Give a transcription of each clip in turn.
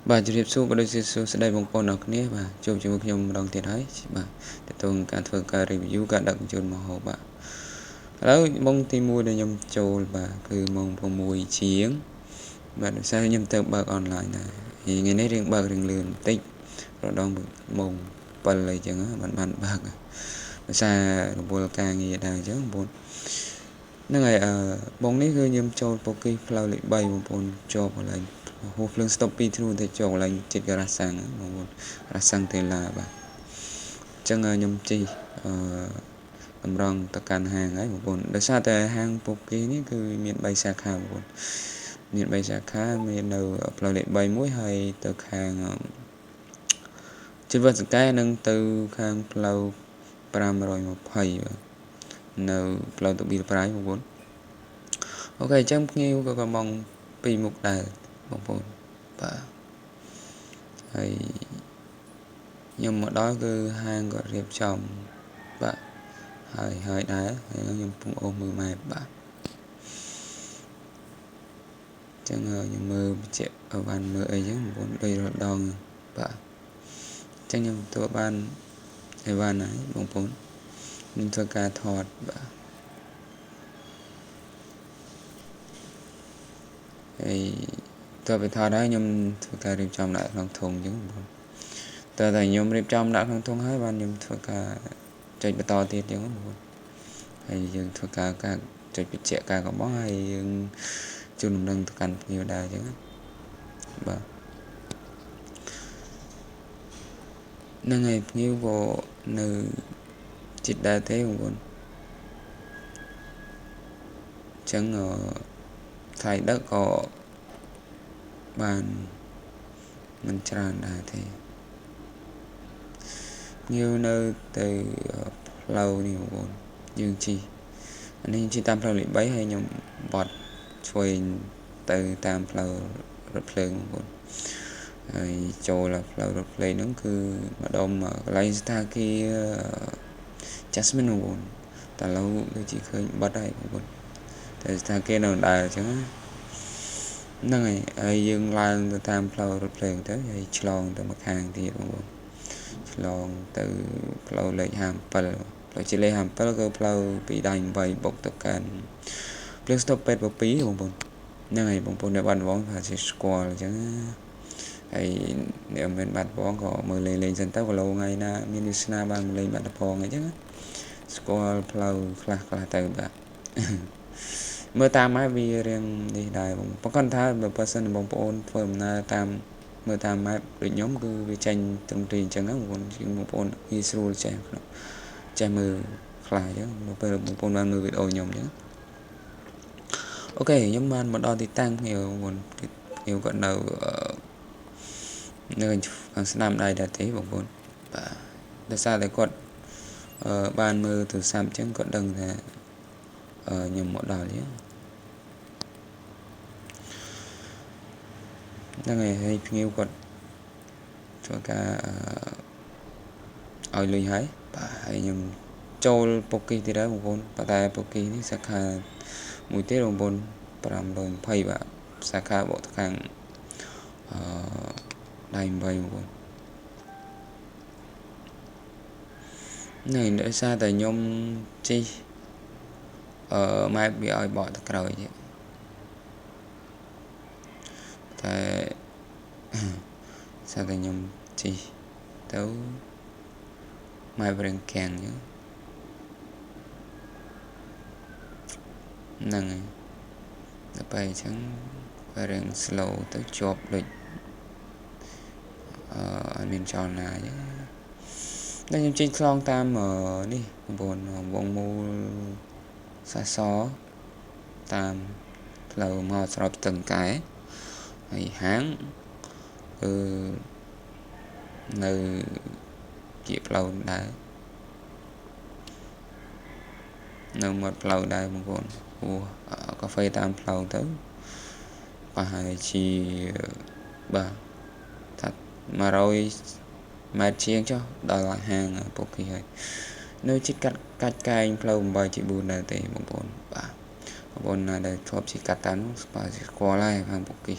បាទជម្រាបសួរក៏ដូចជាសួស្តីបងប្អូនអរគ្នាបាទជួបជាមួយខ្ញុំម្ដងទៀតហើយបាទតើតើការធ្វើការ review ការដឹកជញ្ជូនម្ហូបបាទឥឡូវម៉ោងទី1ដែលខ្ញុំចូលបាទគឺម៉ោង6ជាងបាទដោយសារខ្ញុំទៅបើកអនឡាញដែរថ្ងៃនេះរៀងបើករៀងលឿនបន្តិចរដងម៉ោង7អីចឹងបានបានបើកដោយសាររវល់ការងារដែរអញ្ចឹងបងប្អូនហ្នឹងហើយអឺបងនេះគឺខ្ញុំចូលពុគីផ្លូវលេខ3បងប្អូនជាប់កន្លែងហួសភ្លើងស្តុប2ធ្នូទៅចូលកន្លែងចិត្តការ៉ាសាំងបងប្អូនរ៉ាសាំងតេឡាបាទអញ្ចឹងខ្ញុំជិះអឺតម្រង់ទៅកាន់ហាងហើយបងប្អូនដោយសារតែហាងពុគីនេះគឺមាន3សាខាបងប្អូនមាន3សាខាមាននៅផ្លូវលេខ3មួយហើយទៅខាងជិតវត្តសង្កែនិងទៅខាងផ្លូវ520បាទនៅផ្លូវទៅប៊ីលប្រៃបងប្អូនអូខេអញ្ចឹងភ្ញៀវក៏កំងពីរមុខដែរបងប្អូនបាទហើយខ្ញុំមកដល់គឺហាងក៏រៀបចំបាទហើយហើយដែរហើយខ្ញុំពងអូសមើលម៉ែបបាទចឹងខ្ញុំមើលបញ្ជាក់បានមើលអីចឹងបងប្អូនដូចរដងបាទចឹងខ្ញុំទទួលបានអីវ៉ាន់ហើយបងប្អូនខ្ញុំធ្វើការថតបាទហើយតើไปថតហើយខ្ញុំធ្វើការរៀបចំដាក់ក្នុងធុងអញ្ចឹងបងប្អូនតើតែខ្ញុំរៀបចំដាក់ក្នុងធុងហើយបានខ្ញុំធ្វើការចុចបន្តទៀតអញ្ចឹងបងប្អូនហើយយើងធ្វើការការចុចបញ្ជាក់ការកំងហើយយើងជូនដំណឹងទៅកាន់ភ្ញៀវដែរអញ្ចឹងបាទហ្នឹងហើយភ្ញៀវក៏នៅចិត្តដែរទេបងប្អូនអញ្ចឹងថ្លៃដឹកក៏បានមិនច្រើនដែរទេភ្ញៀវនៅទៅផ្លូវនេះបងប្អូនយើងជិះអានេះជិះតាមផ្លូវលេខ3ហើយខ្ញុំបត់ឆ្វេងទៅតាមផ្លូវរថភ្លើងបងប្អូនហើយចូលផ្លូវរថភ្លើងហ្នឹងគឺម្ដុំកន្លែងស្ថាគារ Jasmine បងប្អូនតែឥឡូវដូចជាឃើញបិទហើយបងប្អូនតែស្ថាគារនៅដដែលអញ្ចឹងហ្នឹងហើយហើយយើងឡើងទៅតាមផ្លូវរថភ្លើងទៅហើយឆ្លងទៅម្ខាងទៀតបងប្អូនឆ្លងទៅផ្លូវលេខ57ផ្លូវជាលេខ57គឺផ្លូវពីដៃ8បុកទៅកាន់ភ្លើងស្តុបពេទ្យ7បងប្អូនហ្នឹងហើយបងប្អូននៅបាត់ដំបងថាជាស្គាល់អញ្ចឹងហើយអ្នកមិនបាត់បងក៏មើលលេងលេងសិនទៅគីឡូថ្ងៃណាមានវាសនាបានមកលេងបាត់ដំបងអញ្ចឹងស្គាល់ផ្លូវខ្លះខ្លះទៅបាទមើលតាមម៉ែវារៀងនេះដែរបងប្រកាសថាបើសិនបងប្អូនធ្វើដំណើរតាមមើលតាមម៉ែដូចខ្ញុំគឺវាចេញត្រឹមទីអញ្ចឹងបងប្អូនជាងបងប្អូនងាយស្រួលចេះក្នុងចេះមើលខ្លះអញ្ចឹងនៅពេលបងប្អូនបានមើលវីដេអូខ្ញុំអញ្ចឹងអូខេខ្ញុំបានមកដល់ទីតាំងគ្នាបងប្អូនខ្ញុំក៏នៅនៅខាងស្នាមដៃដែរទេបងប្អូនបាទដោយសារតែគាត់បានមើលទូរស័ព្ទអញ្ចឹងគាត់ដឹងថាខ្ញុំមកដល់អញ្ចឹងហ្នឹងហើយហើយភ្ញៀវគាត់ធ្វើការឲ្យលុយហើយបាទហើយខ្ញុំចូលពុកគីទៀតហើយបងប្អូនប៉ុន្តែពុកគីនេះសាខាមួយទៀតបងប្អូន520បាទសាខាបកទៅខាងអឺដៃ8បងប្អូននេះដោយសារតែខ្ញុំជិះអឺម៉ែបវាឲ្យបកទៅក្រោយទៀតតែសារតែខ្ញុំជិះទៅម៉ែបរៀងកាំងអញ្ចឹងហ្នឹងហើយដល់ពេលអញ្ចឹងរៀង slow ទៅជាប់ដូចអឺអត់មានចលនាអញ្ចឹងតែខ្ញុំជិះឆ្លងតាមនេះបងប្អូនវងមូលសាសតាមផ្លូវមកស្របស្ទឹងកែហើយហាងគឺនៅជាផ្លូវដែរនៅមាត់ផ្លូវដែរបងប្អូនព្រោះកាហ្វេតាមផ្លូវទៅប្រហែលជាបាទថា100ម៉ែត្រជាងចុះដល់ហាងពុកគីហើយនៅជិតកាត់កាច់កែងផ្លូវ8ជា4ដែរទេបងប្អូនបាទបងប្អូនណាដែលធ្លាប់ជិះកាត់តាមនោះស្គាល់ស្គាល់ហើយហាងពុកគី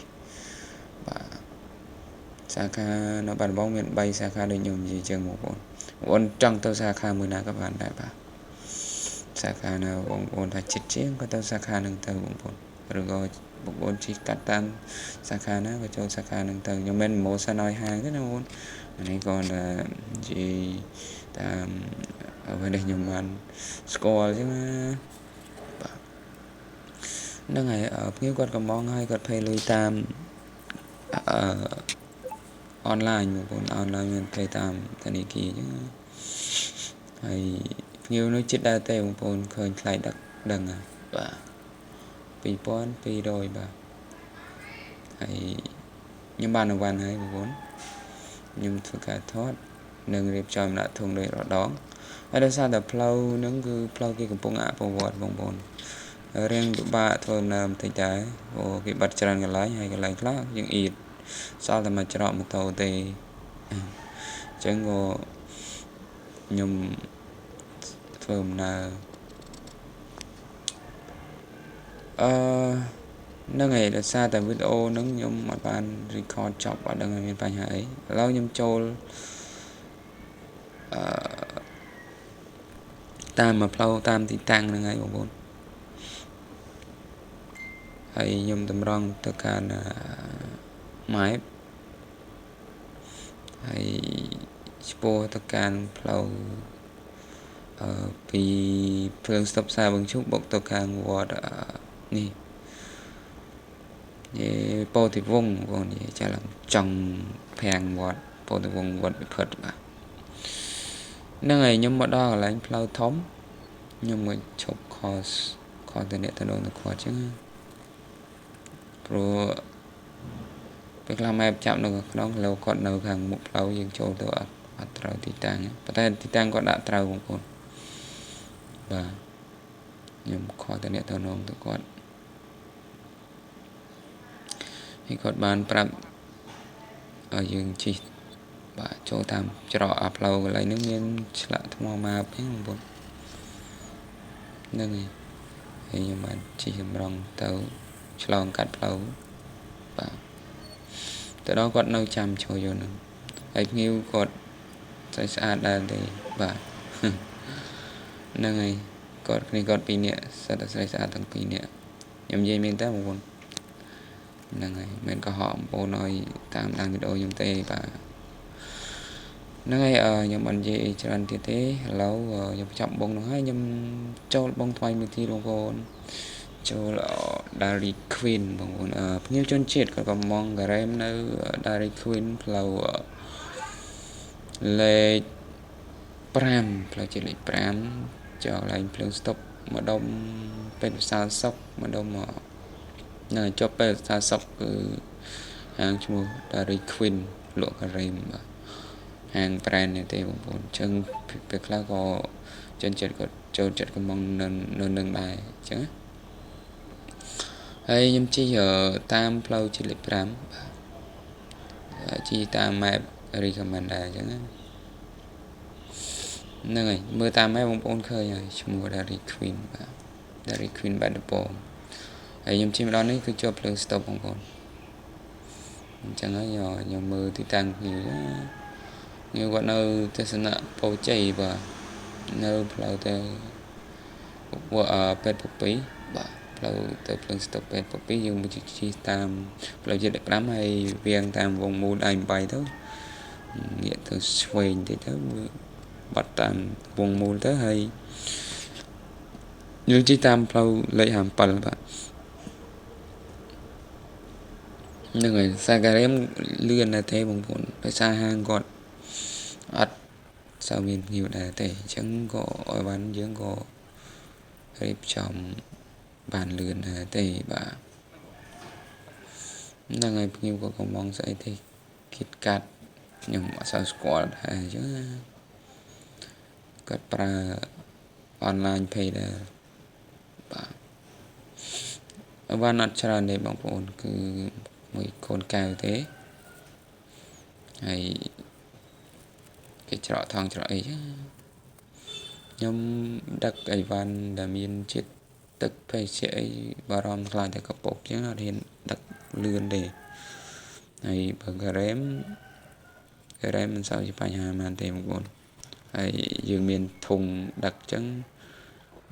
បាទ សាខានៅបាត់ដំបងមាន3សាខាដូចខ្ញុំនិយាយចឹងបងប្អូនបងប្អូនចង់ទៅសាខាមួយណាក៏បានដែរបាទសាខាណាបងប្អូនថាចិត្តជាងក៏ទៅសាខានឹងទៅបងប្អូនឬក៏បងប្អូនជិះកាត់តាមសាខាណាក៏ចូលសាខានឹងទៅខ្ញុំមិនម៉ូសិនឲ្យហាងទេណាបងប្អូនអានេះគាត់តែនិយាយតាមអ្វីដែលខ្ញុំបានស្គាល់ចឹងណាបាទហ្នឹងហើយភ្ញៀវគាត់កំងហើយគាត់ភ័យលុយតាមអឺអនឡាញបងប្អូនអនឡាញមានភ័យតាមធនាគារចឹងហើយភ្ញៀវនោះចិត្តដែរទេបងប្អូនឃើញថ្លៃដឹកដឹងហើយបាទ2200បាទហើយខ្ញុំបានអវ៉ាន់ហើយបងប្អូនខ្ញុំធ្វើការថតនិងរៀបចំដាក់ធុងដោយរដងហើយដោយសារតែផ្លូវហ្នឹងគឺផ្លូវគេកំពុងអភិវឌ្ឍបងប្អូនរៀងពិបាកធ្វើដំណើរបន្តិចដែរព្រោះគេបាត់ច្រើនកន្លែងហើយកន្លែងខ្លះយើងអៀតសល់តែមួយច្រកម៉ូតូទេអញ្ចឹងក៏ខ្ញុំធ្វើដំណើរអឺហ្នឹងហើយដោយសារតែវីដេអូហ្នឹងខ្ញុំអត់បាន record ចប់អត់ដឹងថាមានបញ្ហាអីឥឡូវខ្ញុំចូលអឺតាមមួយផ្លូវតាមទីតាំងហ្នឹងហើយបងប្អូនហើយខ្ញុំតម្រង់ទៅកាន់ map ហើយឆ្ពោះទៅកាន់ផ្លូវពីភ្លើងស្តុបផ្សារបឹងឈូកបុកទៅខាងវត្តនេះយេពោធិវង្សបងប្អូននិយាយចាឡើងចង់ភាំងវត្តពោធិវង្សវត្តវិភិតបាទហ្នឹងហើយខ្ញុំមកដល់កន្លែងផ្លូវធំខ្ញុំមកឈប់ខសខទៅអ្នកទៅដល់ទៅគាត់ចឹងព្រោះពេលខ្លះម៉ែចាប់នៅក្នុងលោគាត់នៅខាងមុខផ្លូវយើងចូលទៅអត់ត្រូវទីតាំងប៉ុន្តែទីតាំងគាត់ដាក់ត្រូវបងប្អូនបាទខ្ញុំខទៅអ្នកទៅនងទៅគាត់ហើយគាត់បានប្រាប់ឲ្យយើងជិះបាទចូលតាមច្រកអាផ្លូវកន្លែងហ្នឹងមានឆ្លាក់ថ្មម៉ាបហ្នឹងបងប្អូនហ្នឹងហើយហើយខ្ញុំបានជិះតម្រង់ទៅឆ្លងកាត់ផ្លូវបាទទៅដល់គាត់នៅចាំចូលយកហ្នឹងហើយភ្ញៀវគាត់ស្អាតស្អាតដែរទេបាទហ្នឹងហើយគាត់គ្នាគាត់ពីរនាក់សិតតែស្រីស្អាតទាំងពីរនាក់ខ្ញុំនិយាយមែនតើបងប្អូនហ្នឹងហើយមិនកុហកបងប្អូនឲ្យតាមដានវីដេអូខ្ញុំទេបាទហ្នឹងហើយខ្ញុំអត់និយាយអីច្រើនទៀតទេឥឡូវខ្ញុំបញ្ចប់បងហ្នឹងហើយខ្ញុំចូលបងថ្មីមួយទៀតបងប្អូនចូល Dairy Queen បងប្អូនភ្ញៀវជនជាតិគាត់ក៏មងការ៉េមនៅ Dairy Queen ផ្លូវលេខ5ផ្លូវជាតិលេខ5ចុះកន្លែងភ្លើងស្តុបម្ដុំពេទ្យវិសាលសុកម្ដុំនៅជាប់ពេទ្យវិសាលសុកគឺហាងឈ្មោះ Dairy Queen លក់ការ៉េមបាទហាងប្រែននេះទេបងប្អូនអញ្ចឹងពេលខ្លះក៏ជនជាតិគាត់ចូលចិត្តកំងនៅនឹងដែរអញ្ចឹងហើយខ្ញុំជិះតាមផ្លូវជាតិលេខ5បាទជិះតាម map recommend ដែរអញ្ចឹងហ្នឹងហើយមើលតាម map បងប្អូនឃើញហើយឈ្មោះ Dairy Queen បាទ Dairy Queen បាត់ដំបងហើយខ្ញុំជិះមកដល់នេះគឺជាប់ភ្លើងស្តុបបងប្អូនអញ្ចឹងហើយខ្ញុំមើលទីតាំងភ្ញៀវភ្ញៀវគាត់នៅទស្សនៈពោជ័យបាទនៅផ្លូវទៅពេទ្យ7បាទផ្លូវទៅភ្លើងស្តុបពេទ្យ7យើងមកជិះតាមផ្លូវជាតិលេខ5ហើយវៀងតាមវងមូលដៃ8ទៅងាកទៅឆ្វេងតិចទៅបាត់តាមវងមូលទៅហើយយើងជិះតាមផ្លូវលេខ57បាទហ្នឹងហើយសាការ៉េមលឿនណាស់ទេបងប្អូនដោយសារហាងគាត់អត់សូវមានភ្ញៀវដែរទេអញ្ចឹងក៏ឲ្យបានយើងក៏រៀបចំបានលឿនដែរទេបាទហ្នឹងហើយភ្ញៀវក៏កំងស្អីទេគិតកាត់ខ្ញុំអត់សូវស្គាល់ដែរអញ្ចឹងគាត់ប្រើ online pay ដែរបាទបានអត់ច្រើនទេបងប្អូនគឺមួយកូនកែវទេហើយគេច្រកថងច្រកអីចឹងខ្ញុំដឹកអីវ៉ាន់ដែលមានជាតិទឹកភេសជ្ជៈអីបារម្ភខ្លាចតែកពុបចឹងអត់ហ៊ានដឹកលឿនទេ ហើយបើការ៉េមការ៉េមមិនសូវជាបញ្ហាប៉ុន្មានទេបងប្អូនហើយយើងមានធុងដឹកអញ្ចឹង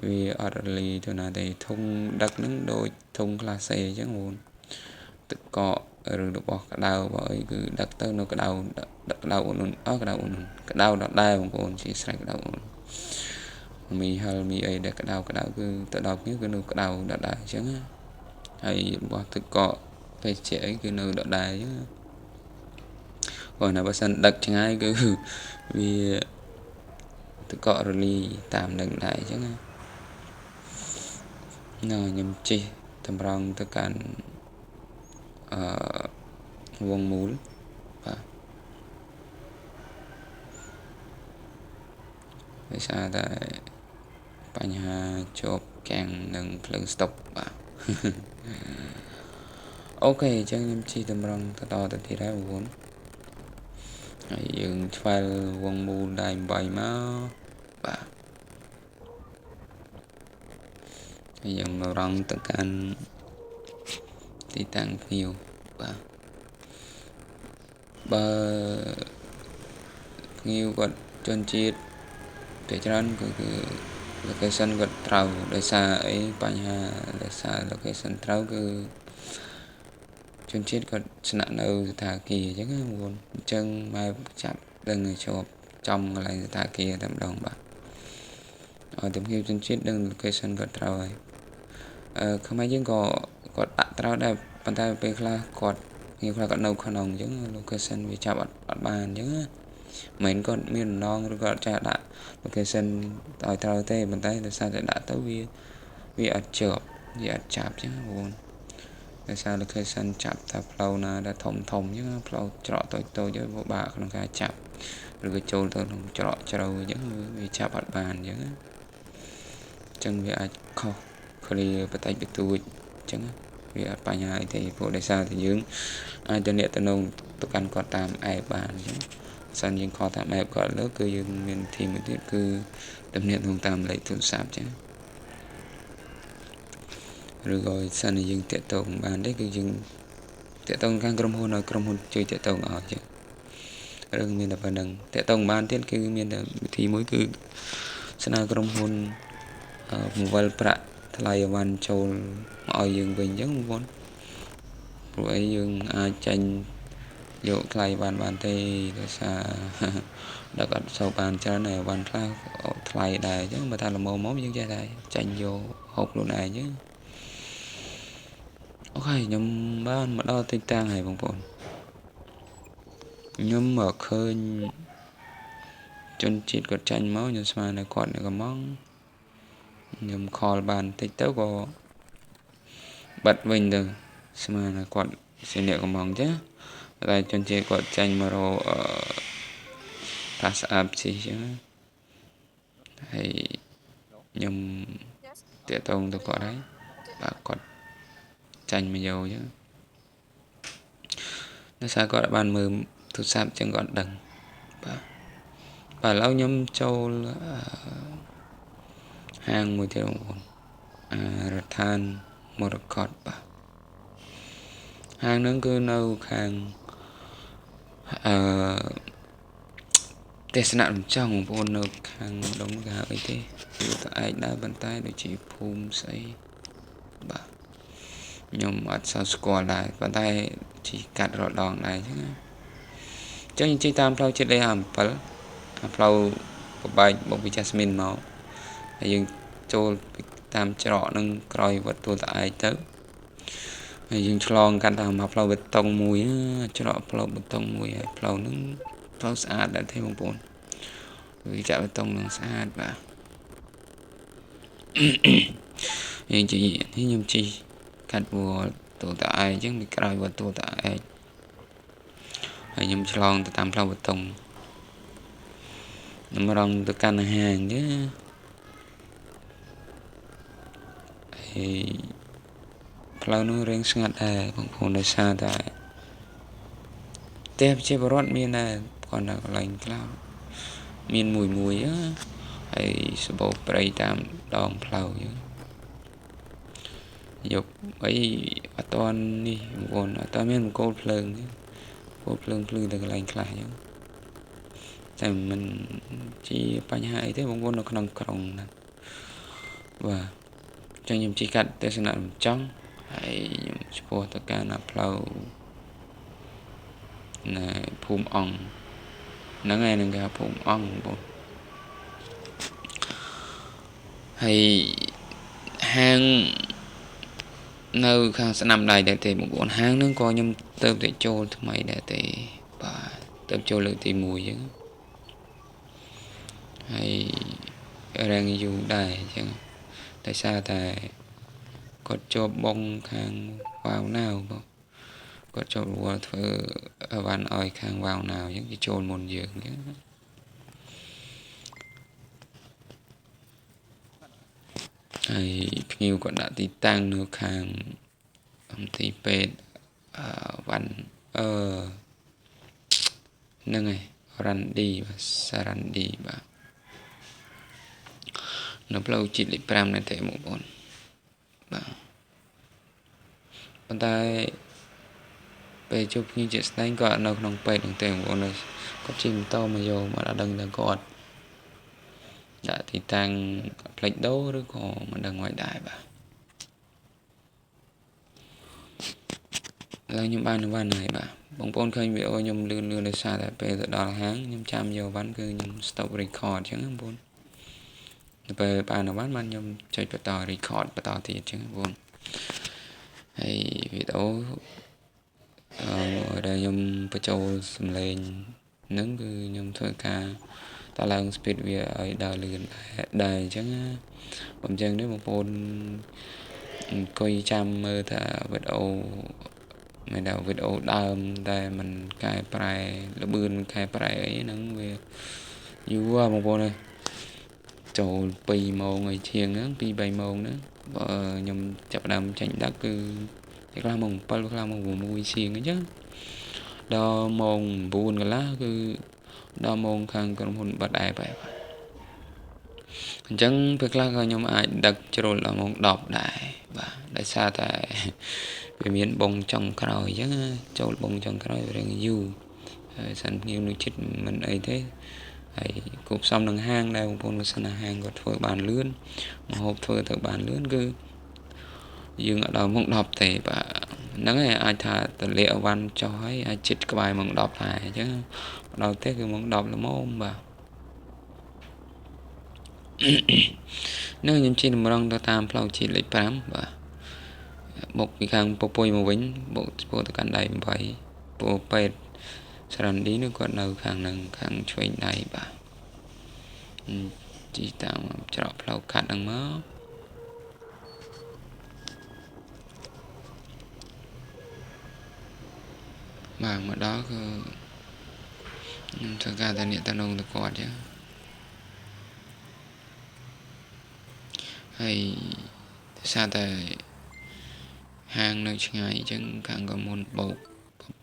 វាអត់រលាយទៅណាទេធុងដឹកហ្នឹងដូចធុងក្លាសេអញ្ចឹងបងប្អូនទឹកកកឬរបស់ក្តៅរបស់អីគឺដឹកទៅនៅក្តៅដឹកក្តៅឧណ្ហអក្តៅឧណ្ហក្តៅដដែលបងប្អូនជាស្រេចក្តៅឧណ្ហមីហិលមីអីដែលក្តៅក្តៅគឺទៅដល់គ្នាគឺនៅក្តៅដដែលអញ្ចឹងណាហើយរបស់ទឹកកកភេសជ្ជៈអីគឺនៅដដែលអញ្ចឹងគាត់ណាបើសិនដឹកឆ្ងាយគឺវាទឹកកករលីតាមនឹងដែរអញ្ចឹងណាខ្ញុំជិះតម្រង់ទៅកាន់អឺវងមូលបាទដោយសារតែបញ្ហាជាប់កាំងនឹងភ្លើងស្តុបបាទអូខេអញ្ចឹងខ្ញុំជិះតម្រង់ទៅដល់ទៅទៀតហើយបងប្អូនហើយយើងឆ្វែលវងមូលដៃ8មកបាទហើយយើងមករងទៅកាន់ទីតាំងភ្ញៀវបាទបើភ្ញៀវគាត់ជនជាតិភាគច្រើនគឺ location គាត់ត្រូវដោយសារអីបញ្ហាដោយសារ location ត្រូវគឺជនជាតិគាត់ស្នាក់នៅស្ថាគារអញ្ចឹងណាបងប្អូនអញ្ចឹងម៉ែចាប់ដឹងឲ្យជាប់ចំកន្លែងស្ថាគារតែម្ដងបាទឲ្យតែភ្ញៀវជនជាតិដឹង location គាត់ត្រូវហើយអឺខ្មែរយើងក៏គាត់ដាក់ត្រូវដែរប៉ុន្តែពេលខ្លះគាត់ភ្ញៀវខ្លះគាត់នៅក្នុងអញ្ចឹង location វាចាប់អត់បានអញ្ចឹងណាមិនមែនគាត់មានបំណងឬក៏អត់ចេះដាក់ location ឲ្យត្រូវទេប៉ុន្តែដោយសារតែដាក់ទៅវាអត់ជាប់វាអត់ចាប់អញ្ចឹងបងប្អូនដោយសារ location ចាប់តែផ្លូវណាដែលធំធំអញ្ចឹងផ្លូវច្រកតូចតូចពិបាកក្នុងការចាប់ឬក៏ចូលទៅក្នុងច្រកជ្រៅអញ្ចឹងវាចាប់អត់បានអញ្ចឹងអញ្ចឹងវាអាចខុសគ្នាបន្តិចបន្តួចអញ្ចឹងវាអត់បញ្ហាអីទេព្រោះដោយសារតែយើងអាចទៅអ្នកទៅនងទៅកាន់គាត់តាម app បានអញ្ចឹងសិនយើងខលតាម app គាត់លើគឺយើងមានវិធីមួយទៀតគឺទំនាក់ទំនងតាមលេខទូរស័ព្ទអញ្ចឹងឬក៏សិនជាយើងតាក់ទងបានទេគឺយើងតាក់ទងខាងក្រុមហ៊ុនឲ្យក្រុមហ៊ុនជួយតាក់ទងឲ្យអញ្ចឹងរឿងមានតែប៉ុណ្្នឹងតាក់ទងបានទៀតគឺមានតែវិធីមួយគឺស្នើក្រុមហ៊ុនបង្វិលប្រាក់ថ្លៃអីវ៉ាន់ចូលមកឲ្យយើងវិញអញ្ចឹងបងប្អូនព្រោះអីយើងអាចចាញ់យកថ្លៃបានបានទេដោយសារដឹកអត់សូវបានច្រើនហើយអីវ៉ាន់ខ្លះថ្លៃដែរអញ្ចឹងបើថាល្មមមកយើងចេះតែចាញ់យកហូបខ្លួនឯងអញ្ចឹងអូខេខ្ញុំបានមកដល់ទីតាំងហើយបងប្អូនខ្ញុំមកឃើញជនជាតិគាត់ចាញ់មកខ្ញុំស្មានតែគាត់នៅកំងខ្ញុំខលបានតិចទៅក៏បាត់វិញទៅស្មានតែគាត់ជាអ្នកកំងចាតែជនជាតិគាត់ចាញ់មករកអឺថាស្អាតជីចឹងហើយខ្ញុំតាក់ទងទៅគាត់ហើយបាទគាត់ចាញ់មកយកចឹងដោយសារគាត់បានមើលទូរស័ព្ទចឹងគាត់ដឹងបាទបាទឥឡូវខ្ញុំចូលហាងមួយទៀតបងប្អូនអារដ្ឋានមរកតបាទហាងហ្នឹងគឺនៅខាងអឺទេសនៈរំចង់បងប្អូននៅខាងដុំគេហៅអីទេគឺតឯកដែរប៉ុន្តែដូចជាភូមិស្អីបាទខ្ញុំអត់សូវស្គាល់ដែរប៉ុន្តែជិះកាត់រដងដែរអញ្ចឹងអញ្ចឹងជិះតាមផ្លូវជាតិលេខ57អាផ្លូវបបែកមកពីចាស្មីនមកហើយយើងចូលតាមច្រកនឹងក្រោយវត្តទួលតាឯកទៅហើយយើងឆ្លងកាត់តាមផ្លូវបេតុងមួយច្រកផ្លូវបេតុងមួយហើយផ្លូវហ្នឹងផ្លូវស្អាតដែរទេបងប្អូនវាចាក់បេតុងនឹងស្អាតបាទយើងជិះនេះខ្ញុំជិះកាត់វត្តទួលតាឯកអញ្ចឹងពីក្រោយវត្តទួលតាឯកហើយខ្ញុំឆ្លងទៅតាមផ្លូវបេតុងខ្ញុំរងទៅកាន់ហាងទេហើយផ្លូវនោះរៀងស្ងាត់ដែរបងប្អូនដោយសារតែផ្ទះប្រជាពលរដ្ឋមានដែរគាត់នៅកន្លែងខ្លះមានមួយមួយហើយសបោព្រៃតាមដងផ្លូវអញ្ចឹងយកអីអត់តនេះបងប្អូនអត់តមានមង្គលភ្លើងទេ ពលភ្លើងភ្លឺទៅកន្លែងខ្លះអញ្ចឹងតែមិនជាបញ្ហាអីទេបងប្អូននៅក្នុងក្រុងហ្នឹងបាទអញ្ចឹងខ្ញុំជិះកាត់ទេសនៈរំចង់ហើយខ្ញុំឆ្ពោះទៅកាន់ផ្លូវនៅភូមិអង្គហ្នឹងហើយនឹងគេហៅភូមិអង្គបងប្អូនហើយហាងនៅខាងស្នាមដៃដែរទេបងប្អូនហាងហ្នឹងក៏ខ្ញុំទៅតែចូលថ្មីដែរទេបាទទៅចូលលើកទី1អញ្ចឹងហើយរាងយូរដែរអញ្ចឹងដោយសារតែគាត់ជាប់បងខាងវ៉ាវណាវបងគាត់ជាប់រវល់ធ្វើអវ៉ាន់ឲ្យខាងវ៉ាវណាវអញ្ចឹងគេចូលមុនយើងអញ្ចឹងហើយភ្ញៀវគាត់ដាក់ទីតាំងនៅខាងមន្ទីរពេទ្យវ៉ាន់ហ្នឹងហើយរ៉ាន់ឌីបាទសារ៉ាន់ឌីបាទនៅផ្លូវជាតិលេខ5នៅទេបងប្អូនបាទប៉ុន្តែពេលជួបភ្ញៀវជាក់ស្ដែងគាត់នៅក្នុងពេទ្យហ្នឹងទេបងប្អូនគាត់ជិះម៉ូតូមកយកមកដល់ដឹងថាគាត់ដាក់ទីតាំងផ្លេចដូរឬក៏មិនដឹងមិនដែរបាទឥឡូវខ្ញុំបានវ៉ាន់ហើយបាទបងប្អូនឃើញវីដេអូខ្ញុំលឿនលឿនដោយសារតែពេលទៅដល់ហាងខ្ញុំចាំយកវ៉ាន់គឺខ្ញុំ stop record អញ្ចឹងបងប្អូនទៅពេលបានវ៉ាន់បានខ្ញុំចុចបន្ត record បន្តទៀតអញ្ចឹងបងប្អូនហើយវីដេអូដែលខ្ញុំបញ្ចូលសំឡេងហ្នឹងគឺខ្ញុំធ្វើការតឡើង speed វាឲ្យដើរលឿនដែរអញ្ចឹងបើមិនចឹងទេបងប្អូនអង្គុយចាំមើលថាវីដេអូមិនថាវីដេអូដើមតែមិនកែប្រែល្បឿនកែប្រែអីហ្នឹងវាយូរបងប្អូនអើយចូល2ម៉ោងអីជាងហ្នឹង2 3ម៉ោងហ្នឹងបើខ្ញុំចាប់ផ្ដើមចេញដឹកគឺពេលខ្លះម៉ោង7ខ្លះម៉ោង6ជាងអញ្ចឹងដល់ម៉ោង9កន្លះគឺដល់ម៉ោងខាងក្រុមហ៊ុនបិទអែបហើយបាទអញ្ចឹងពេលខ្លះក៏ខ្ញុំអាចដឹកជ្រុលដល់ម៉ោង10ដែរបាទដោយសារតែវាមានបងចុងក្រោយអញ្ចឹងចូលបងចុងក្រោយរៀងយូរហើយសិនភ្ញៀវនៅចិត្តមិនអីទេហើយគួបផ្សំនឹងហាងដែរបងប្អូនបើសិនណាហាងគាត់ធ្វើបានលឿនមហូបធ្វើទៅបានលឿនគឺយើងអត់ដល់ម៉ោង10ទេបាទហ្នឹងហើយអាចថាតលាកអវ៉ាន់ចុះហើយអាចចិត្តក្បែរម៉ោង10ដែរអញ្ចឹងដល់ទេគឺម៉ោង10ល្មមបាទនឹងខ្ញុំជិះតម្រង់ទៅតាមផ្លូវជាតិលេខ5បាទបុកពីខាងពពុយមកវិញបុកឆ្ពោះទៅកាន់ដៃ8ពោពេទ្យសារ៉ាន់ឌីនោះគាត់នៅខាងហ្នឹងខាងឆ្វេងដៃបាទជិះតាមច្រកផ្លូវកាត់ហ្នឹងមកបាទមកដល់គឺខ្ញុំធ្វើការតែអ្នកតំណងទៅគាត់ចឹងហើយដោយសារតែហាងនៅឆ្ងាយអញ្ចឹងខាងក៏មុនបោក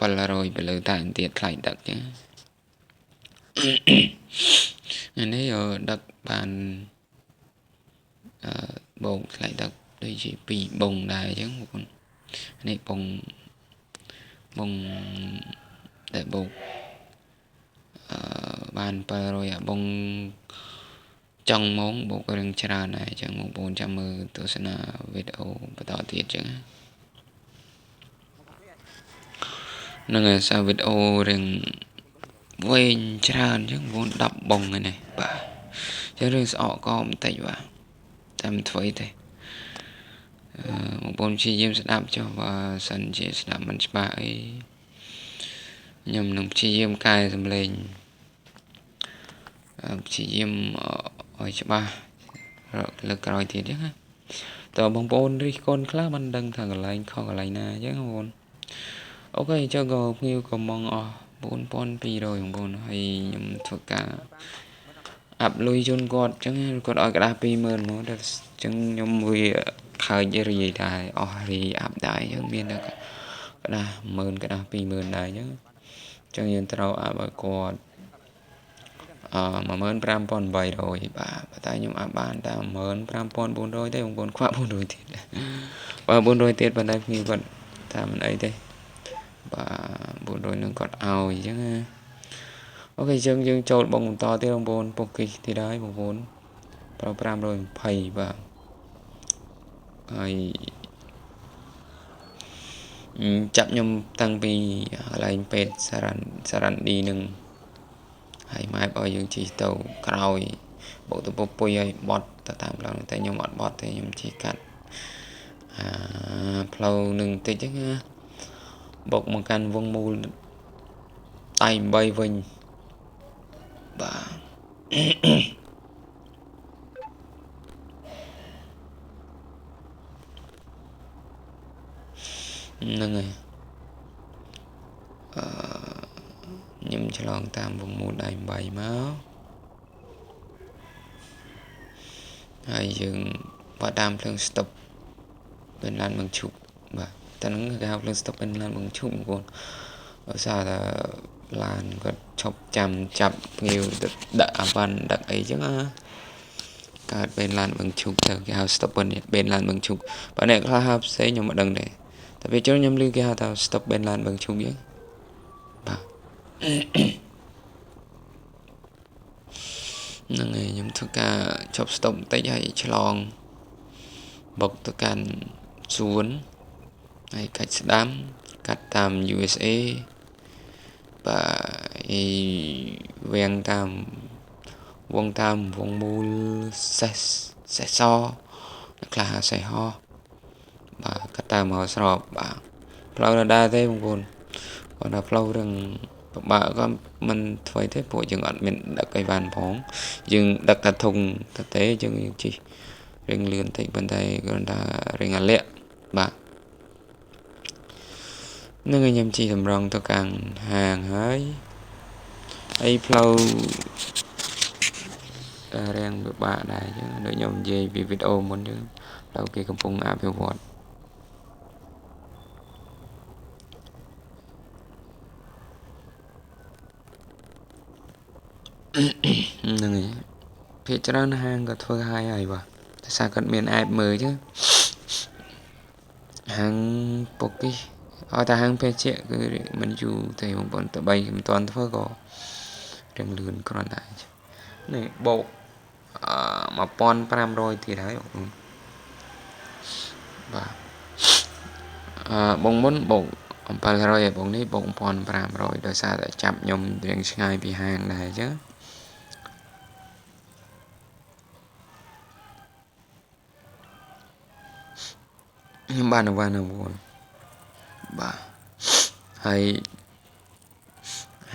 700ទៅលើតែទៀតថ្លៃដឹកចឹងនេះដឹកបានបោកថ្លៃដឹកដូចជា2បងដែរអញ្ចឹងបងប្អូននេះបងដែលបោកបាន700អាបងចង់ម៉ោងបូករឿងច្រើនដែរអញ្ចឹងបងប្អូនចាំមើលទស្សនាវីដេអូបន្តទៀតអញ្ចឹងហ្នឹងហើយសារវីដេអូរឿងវែងច្រើនអញ្ចឹងបងប្អូន10បងហ្នឹងនេះបាទអញ្ចឹងរឿងស្អកកបន្តិចបាទតែមិនធ្វើអីទេបងប្អូនព្យាយាមស្ដាប់ចុះបើសិនជាស្ដាប់មិនច្បាស់អីខ្ញុំនឹងព្យាយាមកែសំឡេងព្យាយាមឲ្យច្បាស់លើកក្រោយទៀតអញ្ចឹងណាតើបងប្អូនរិះគន់ខ្លះមិនដឹងថាកន្លែងខុសកន្លែងណាអញ្ចឹងបងប្អូនអូខេអញ្ចឹងក៏ភ្ញៀវក៏ម៉ងអស់4200បងប្អូនហើយខ្ញុំធ្វើការអាប់លុយជូនគាត់អញ្ចឹងគាត់ឲ្យក្តារ20000មកដល់អញ្ចឹងខ្ញុំវាខើចរាយដែរអស់រាយអាប់ដែរអញ្ចឹងមានតែក្តារ10000ក្តារ20000ដែរអញ្ចឹងយើងត្រូវអាប់ឲ្យគាត់15800បាទតែខ្ញុំអាប់បានតែ15400ទេបងប្អូនខ្វះ400ទៀតបាទ400ទៀតប៉ុន្តែភ្ញៀវគាត់ថាមិនអីទេ បាទ900នឹងគាត់ឲ្យអញ្ចឹងណាOK អញ្ចឹងយើងចូលបងបន្តទៀតបងប្អូនពុកគិះទៀតហើយបងប្អូនប្រើ520បាទហើយចាប់ខ្ញុំតាំងពីកន្លែងពេទ្យសារ៉ាន់សារ៉ាន់ឌីនឹងហើយម៉ែបឲ្យយើងជិះទៅក្រោយបុកទៅពុយឲ្យបត់ទៅតាមផ្លូវតែខ្ញុំអត់បត់ទេខ្ញុំជិះកាត់អាផ្លូវនឹងបន្តិចហ្នឹងណាបុកមកកាន់វងមូលដៃ8វិញបាទហ្នឹងហើយអឺខ្ញុំឆ្លងតាមវងមូលដៃ8មកហើយយើងបត់តាមភ្លើង stop เป็นឡានបឹងឈូកបាទតែហ្នឹងគេហៅភ្លើង stop เป็นឡានបឹងឈូកបងប្អូនដោយសារតែឡានគាត់ឈប់ចាំចាប់ភ្ញៀវទៅដាក់អាវ៉ាន់ដាក់អីចឹងណាកើតពេលឡានបឹងឈូកទៅគេហៅ stop เป็นឡានបឹងឈូកបើអ្នកខ្លះហៅផ្សេងខ្ញុំមិនដឹងដែរតែពេលចូលខ្ញុំឮគេហៅថា stop เป็นឡានបឹងឈូកចឹងបាទហ្នឹងហើយខ្ញុំធ្វើការឈប់ stop បន្តិចហើយឆ្លងបុកទៅកាន់សួនហើយកាច់ស្ដាំកាត់តាម USA បាទឯវាងតាមវងតាមវងមូលសេះសេះសខ្លះសេះហោះបាទកាត់តាមមកស្របបាទផ្លូវដដែលទេបងប្អូនគាត់ថាផ្លូវរឿងពិបាកក៏មិនធ្វើទេពួកយើងអត់មានដឹកអីវ៉ាន់ផងយើងដឹកតែធុងតែទេយើងជិះរៀងលឿនតិចប៉ុន្តែគ្រាន់តែរៀងអាលាក់បាទនឹងខ្ញុំជិះតម្រង់ទៅខាងហាងហើយហើយផ្លូវរាំងពិបាកដែរអញ្ចឹងដូចខ្ញុំនិយាយពីវីដេអូមុនអញ្ចឹងផ្លូវគេកំពុងអភិវឌ្ឍហ្នឹងហើយភាគច្រើនហាងក៏ធ្វើហើយហើយបាទដោយសារគាត់មានអែបមើលអញ្ចឹងហាងពុកនេះឲ្យតែហាងភេសជ្ជៈគឺមិនយូរទេបងប្អូនទៅបីមិនទាន់ធ្វើក៏រៀងលឿនគ្រាន់តែនេះបូក1500ទៀតហើយបងប្អូនបាទអឺបងមុនបូក700ហើយបងនេះបូក1500ដោយសារតែចាប់ខ្ញុំរៀងឆ្ងាយពីហាងដែរអញ្ចឹងខ្ញុំបានអវ៉ាន់បងប្អូនបាទហើយ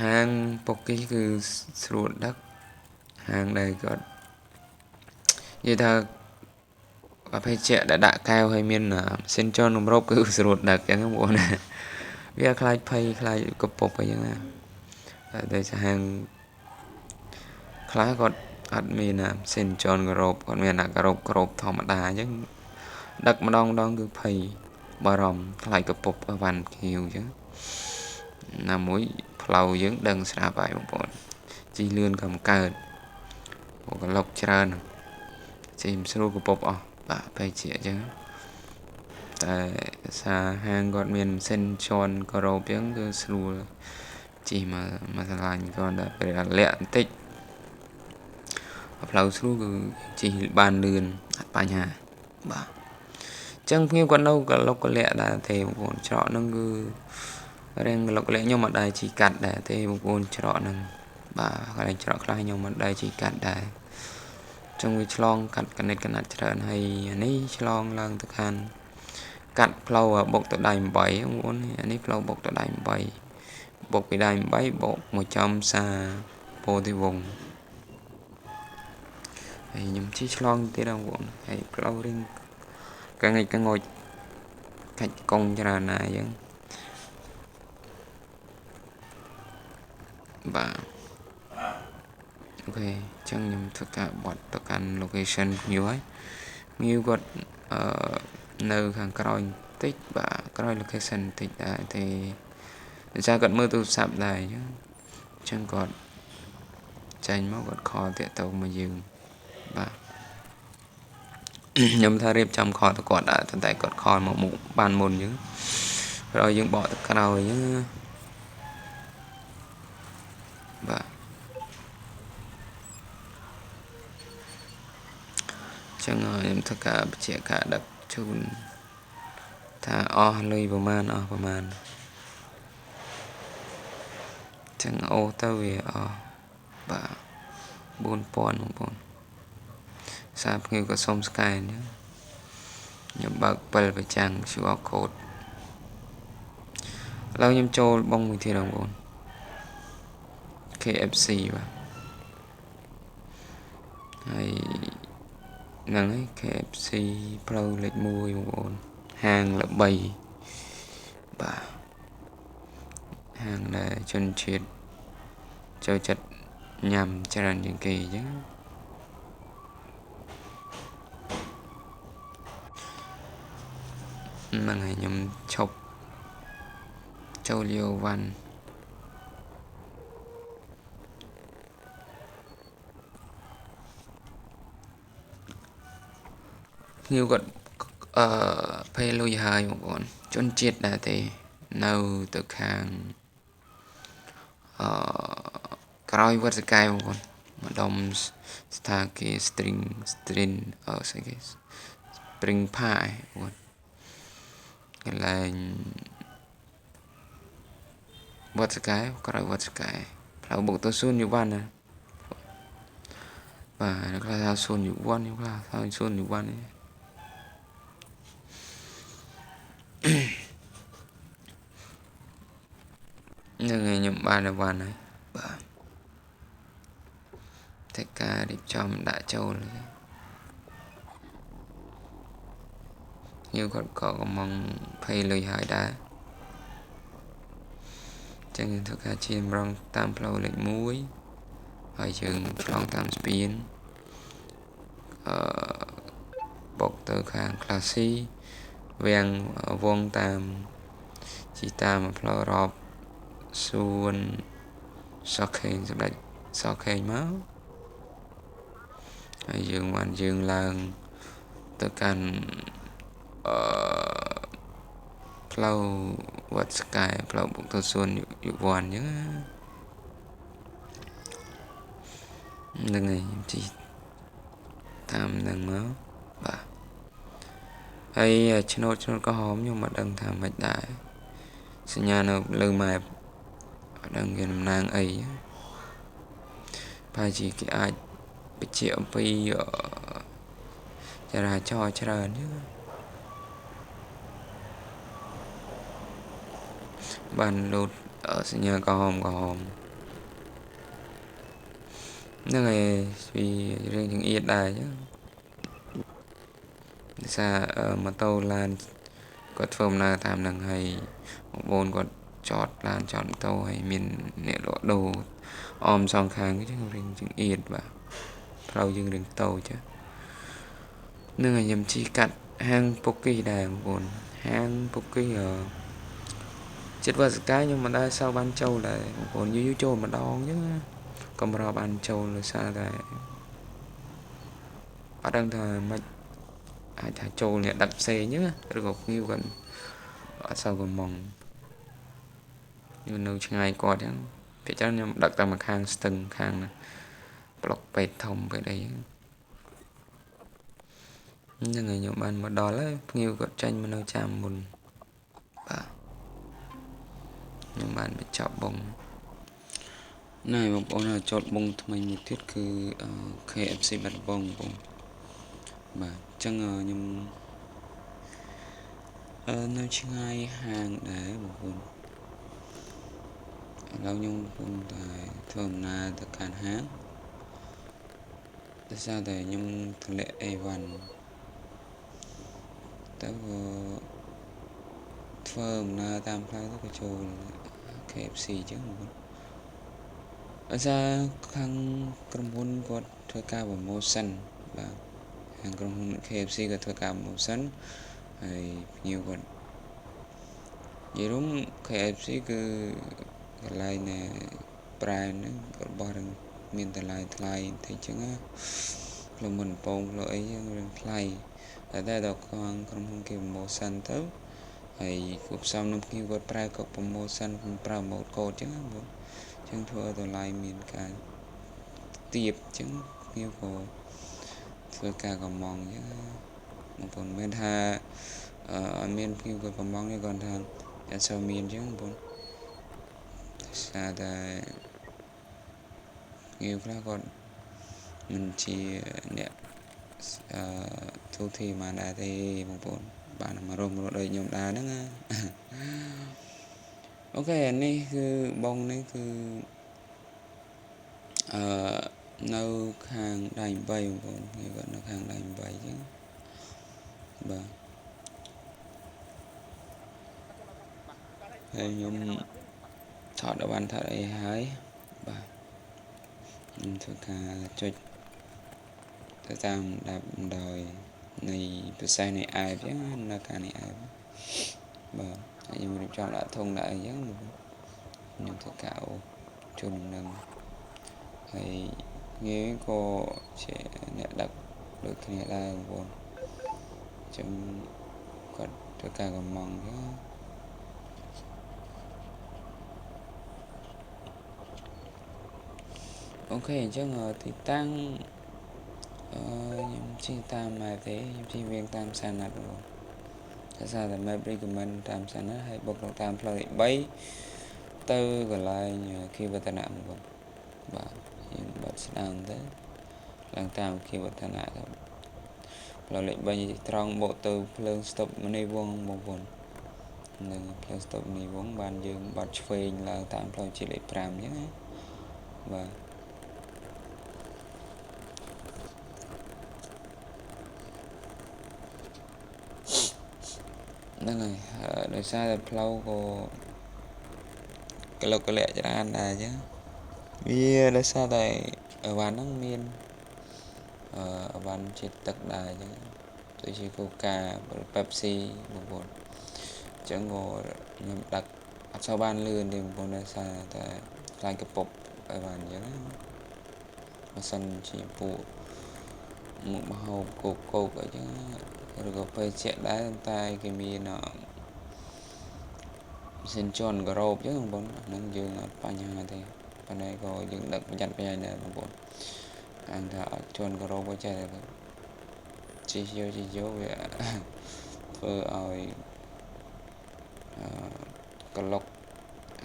ហាងពុកគីគឺស្រួលដឹកហាងដែលគាត់និយាយថាអភេសជ្ជៈដែលដាក់កែវហើយមានម៉ាស៊ីនចនគម្របគឺស្រួលដឹកអញ្ចឹងបងប្អូនវាខ្លាចភ័យខ្លាចកពប់អីចឹងណាតែហាងខ្លះគាត់អត់មានម៉ាស៊ីនចនគម្របគាត់មានអាគម្របក្របធម្មតាអញ្ចឹងដឹកម្ដងម្ដងគឺភ័យបារម្ភខ្លាចកពប់អវ៉ាន់ខៀវអញ្ចឹងណាមួយផ្លូវយើងដឹងស្រាប់ហើយបងប្អូនជិះលឿនក៏មិនកើតព្រោះក្លុកច្រើនជិះមិនស្រួលកពប់អស់បាទភ័យជាអញ្ចឹងតែសារហាងគាត់មានម៉ាស៊ីនជន់ក៏រោបអញ្ចឹងគឺស្រួលជិះមកមកឆ្លាញ់គាត់តែពេលលាក់បន្តិចផ្លូវស្រួលគឺជិះបានលឿនអត់បញ្ហាបាទចឹងភ្ញៀវគាត់នៅកលុកកលាក់ដែរទេបងប្អូនច្រកហ្នឹងគឺរៀងកលុកកលាក់ខ្ញុំអត់ដែរជិះកាត់ដែរទេបងប្អូនច្រកហ្នឹងបាទកន្លែងច្រកខ្លះខ្ញុំអត់ដែរជិះកាត់ដែរចឹងវាឆ្លងកាត់កណិតកណាត់ច្រើនហើយអានេះឆ្លងឡើងទៅខាងកាត់ផ្លូវបុកទៅដៃ8បងប្អូនអានេះផ្លូវបុកទៅដៃ8បុកពីដៃ8បុកមកចំសាពោធិវង្សហើយខ្ញុំជិះឆ្លងទៀតបងប្អូនហើយផ្លូវរៀងកងិចកងុចកាច់កងច្រើនណាស់អញ្ចឹងបាទ OK អញ្ចឹងខ្ញុំធ្វើការបត់ទៅកាន់ location ភ្ញៀវហើយភ្ញៀវគាត់អឺនៅខាងក្រោយបន្តិចបាទក្រោយ location បន្តិចដែរទេដោយសារគាត់មើលទូរស័ព្ទដែរអញ្ចឹងគាត់ចេញមកគាត់ call តាក់ទងមកយើងបាទខ្ញុំថារៀបចំ call ទៅគាត់ដែរតែគាត់ call មកមុខបានមុនអញ្ចឹង ក្រោយយើងបកទៅក្រោយអញ្ចឹងណាបាទចឹងខ្ញុំធ្វើការបញ្ជាក់ការដឹកជូនថាអស់លុយប្រមាណអស់ប្រមាណចឹងអូទៅវាអស់បាទ4000បងប្អូនសារភ្ញៀវក៏សុំស្កែនខ្ញុំបើក7ប្រចាំង QR code ឥឡូវខ្ញុំចូលបងមួយទៀតបងប្អូន KFC បាទហើយហ្នឹងហើយ KFC ផ្លូវលេខ1បងប្អូនហាងល្បីបាទហាងដែលជនជាតិចូលចិត្តញ៉ាំច្រើនជាងគេអញ្ចឹងហ្នឹងហើយខ្ញុំឈប់ចូលយកវ៉ាន់ភ្ញៀវគាត់ភេលុយហើយបងប្អូនជនជាតិដែរទេនៅទៅខាងក្រោយវត្តសកែបងប្អូនម្ដុំស្ថាគារ string string ស្អីគេ spring pie បងប្អូនកន្លែងវត្តសកែក្រោយវត្តសកែផ្លូវបុកទៅសួនយុវ័នណាបាទខ្លះថាសួនយុវ័នខ្លះថាសួនយុវ័នហ្នឹងហើយខ្ញុំបានអីវ៉ាន់ហើយបាទតែការរៀបចំដាក់ចូលខ្ញុំគាត់ក៏កំងភ័យលុយហើយដែរចឹងយើងធ្វើការជិះម្រងតាមផ្លូវលេខ1ហើយយើងឆ្លងតាមស្ពានបុកទៅខាងក្លាស៊ីវាំងវងតាមជិះតាមផ្លូវរ៉បសួនសខេងសម្ដេចសខេងមកហើយយើងបានយើងឡើងទៅកាន់ផ្លូវវត្តស្កែផ្លូវបុកទៅសួនយុវ័នអញ្ចឹងហ្នឹងហើយខ្ញុំជិះតាមហ្នឹងមកបាទហើយឆ្នោតក្រហមខ្ញុំមិនដឹងថាម៉េចដែរសញ្ញានៅលើម៉ែបអត់ដឹងគេតំណាងអីប្រហែលជាគេអាចបញ្ជាក់អំពីចរាចរណ៍ច្រើនអញ្ចឹងបានលោតសញ្ញាក្រហមហ្នឹងហើយពីរឿងចង្អៀតដែរអញ្ចឹងដោយសារម៉ូតូឡានគាត់ធ្វើដំណើរតាមហ្នឹងហើយបងប្អូនគាត់ចតឡានចតម៉ូតូហើយមានអ្នកលក់ដូរអមសងខាងអញ្ចឹងរឿងចង្អៀតបាទផ្លូវយើងរឿងតូចហ្នឹងហើយខ្ញុំជិះកាត់ហាងពុកគីដែរបងប្អូនហាងពុកគីចិត្តវត្តសកាយខ្ញុំមិនដែលសូវបានចូលដែរបងប្អូនយូរៗចូលម្ដងអញ្ចឹងកម្របានចូលដោយសារតែអត់ដឹងថាម៉េចអាចថាចូលអ្នកដឹកផ្សេងអញ្ចឹងឬក៏ភ្ញៀវគាត់អត់សូវកំងខ្ញុំនៅឆ្ងាយគាត់អញ្ចឹងភាគច្រើនខ្ញុំដឹកតែមកខាងស្ទឹងខាងប្លុកពេទ្យធំពេទ្យអីហ្នឹងហើយខ្ញុំបានមកដល់ហើយភ្ញៀវគាត់ចេញមកនៅចាំមុនបាទខ្ញុំបានបញ្ចប់បងណែបងប្អូនចតបងថ្មីមួយទៀតគឺ KFC បាត់ដំបងបងបាទអញ្ចឹងខ្ញុំនៅឆ្ងាយហាងដែរបងប្អូនឥឡូវខ្ញុំកំពុងតែធ្វើដំណើរទៅកាន់ហាងដោយសារតែខ្ញុំធ្លាក់អីវ៉ាន់ទៅធ្វើដំណើរតាមផ្លូវទៅក៏ចូល KFC អញ្ចឹងបងប្អូនដោយសារខាងក្រុមហ៊ុនគាត់ធ្វើការ promotion បាទខាងក្រុមហ៊ុន KFC គាត់ធ្វើការ promotion ហើយភ្ញៀវគាត់និយាយរួម KFC គឺកន្លែងដែលប្រែហ្នឹងរបស់នឹងមានតម្លៃថ្លៃបន្តិចចឹងណាផ្លូវមុនពងផ្លូវអីចឹងរឿងថ្លៃតែដល់ខាងក្រុមហ៊ុនគេ promotion ទៅ ហើយគួបផ្សំនឹងភ្ញៀវគាត់ប្រើកុក promotion ប្រើម៉ូតកូដអញ្ចឹងណាបងអញ្ចឹងធ្វើឲ្យតម្លៃមានការទៀបអញ្ចឹងភ្ញៀវក៏ធ្វើការកំងអញ្ចឹងបងប្អូនមិនថាអត់មានភ្ញៀវគាត់កំងទេគាត់ថាអត់សូវមានអញ្ចឹងបងប្អូនសារតែភ្ញៀវខ្លះគាត់មិនជាអ្នកអឺទូធីមកដែរទេបងប្អូនបានមករស់មកដូចខ្ញុំដែរហ្នឹងណាអូខេអានេះគឺបងនេះគឺអឺនៅខាងដៃ8បងប្អូននេះគាត់នៅខាងដៃ8អញ្ចឹងបាទហើយខ្ញុំថតដល់បានថតអីហើយបាទខ្ញុំធ្វើការចុចទៅតាមដាប់ដោយនៃប្រសេសនៃ app អញ្ចឹងនៅការនៃ app បាទហើយខ្ញុំរៀបចំដាក់ធុងដាក់អីអញ្ចឹងខ្ញុំធ្វើការអូជូននឹងហើយងាយក៏ជាអ្នកដឹកដូចគ្នាដែរបងប្អូនអញ្ចឹងគាត់ធ្វើការកំងអញ្ចឹងអូខេអញ្ចឹងទីតាំងខ្ញុំជិះតាមម៉ែទេខ្ញុំជិះវៀងតាមសាណាត់បងប្អូនដោយសារតែ map recommend តាមសាណាត់ហើយបុកតាមផ្លូវលេខ3ទៅកន្លែងគីវឌ្ឍនៈបងប្អូនបាទយើងបាត់ស្ដាងទៅឡើងតាមគីវឌ្ឍនៈទៅផ្លូវលេខ3ត្រង់បកទៅភ្លើងស្តុបមនីវងបងប្អូននឹងភ្លើងស្តុបមនីវងបានយើងបាត់ឆ្វេងឡើងតាមផ្លូវជាតិលេខ5អញ្ចឹងណាបាទហ្នឹងហើយដោយសារតែផ្លូវក៏កលុកកលាក់ច្រើនដែរអញ្ចឹងវាដោយសារតែអីវ៉ាន់ហ្នឹងមានអីវ៉ាន់ជាតិទឹកដែរអញ្ចឹងដូចជាកូកាប៉េបស៊ីបងប្អូនអញ្ចឹងក៏ខ្ញុំដឹកអត់សូវបានលឿនទេបងប្អូនដោយសារតែខ្លាចកពុបអីវ៉ាន់អញ្ចឹងបើសិនជាពួកមុខម្ហូបគោកគោកអីចឹងឬក៏ភេសជ្ជៈដែរតែគេមានម៉ាស៊ីនជន់ការ៉ូបអញ្ចឹងបងប្អូនអាហ្នឹងយើងអត់បញ្ហាទេប៉ុន្តែក៏យើងដឹកប្រយ័ត្នប្រយែងដែរបងប្អូនអានថាអត់ជន់ការ៉ូបចេះតែជិះយកវាធ្វើឲ្យក្លុក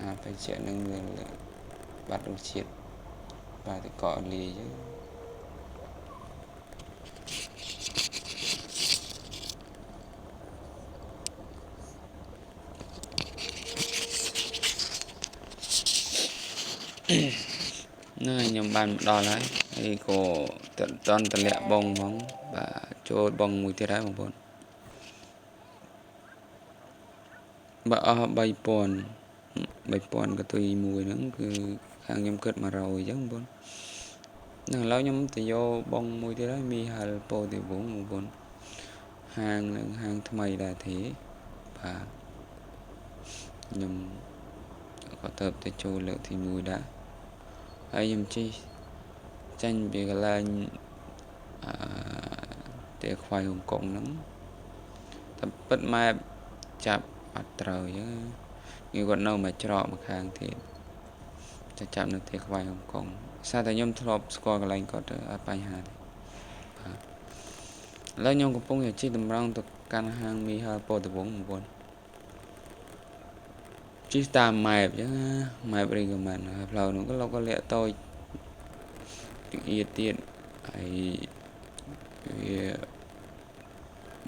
អាភេសជ្ជៈហ្នឹងវាបាត់រសជាតិបាទទៅកក់លាយអញ្ចឹងហ្នឹងហើយខ្ញុំបានមកដល់ហើយហើយក៏តន់តម្លាក់បងហ្មងបាទចូលបងមួយទៀតហើយបងប្អូនបើអស់3000កតុយមួយហ្នឹងគឺខាងខ្ញុំគិត100អញ្ចឹងបងប្អូនហ្នឹងឥឡូវខ្ញុំទៅយកបងមួយទៀតហើយមីហាល់ពោធិវងបងប្អូនហាងនឹងហាងថ្មីដែរទេបាទខ្ញុំក៏ទៅទៅចូលលើកទី1ដែរហើយខ្ញុំជិះចាញ់ពីកន្លែងអឺទីខ្វាយហុងកុងហ្នឹងតែពិតម៉ែបចាប់អត់ត្រូវអញ្ចឹងគេគាត់នៅមួយច្រកមួយខាងទៀតតែចាប់នៅទីខ្វាយហុងកុងសារតែខ្ញុំធ្លាប់ស្គាល់កន្លែងគាត់ទៅអត់បញ្ហាទេបាទឥឡូវខ្ញុំកំពុងតែជិះតម្រង់ទៅកាន់ហាងមីហាល់ពោធិវងបងប្អូនជិះតាមម៉ែបអញ្ចឹងណាម៉ែប recommend ហើយផ្លូវនោះក៏លោកក៏លាក់តូចចង្អៀតទៀតហើយវា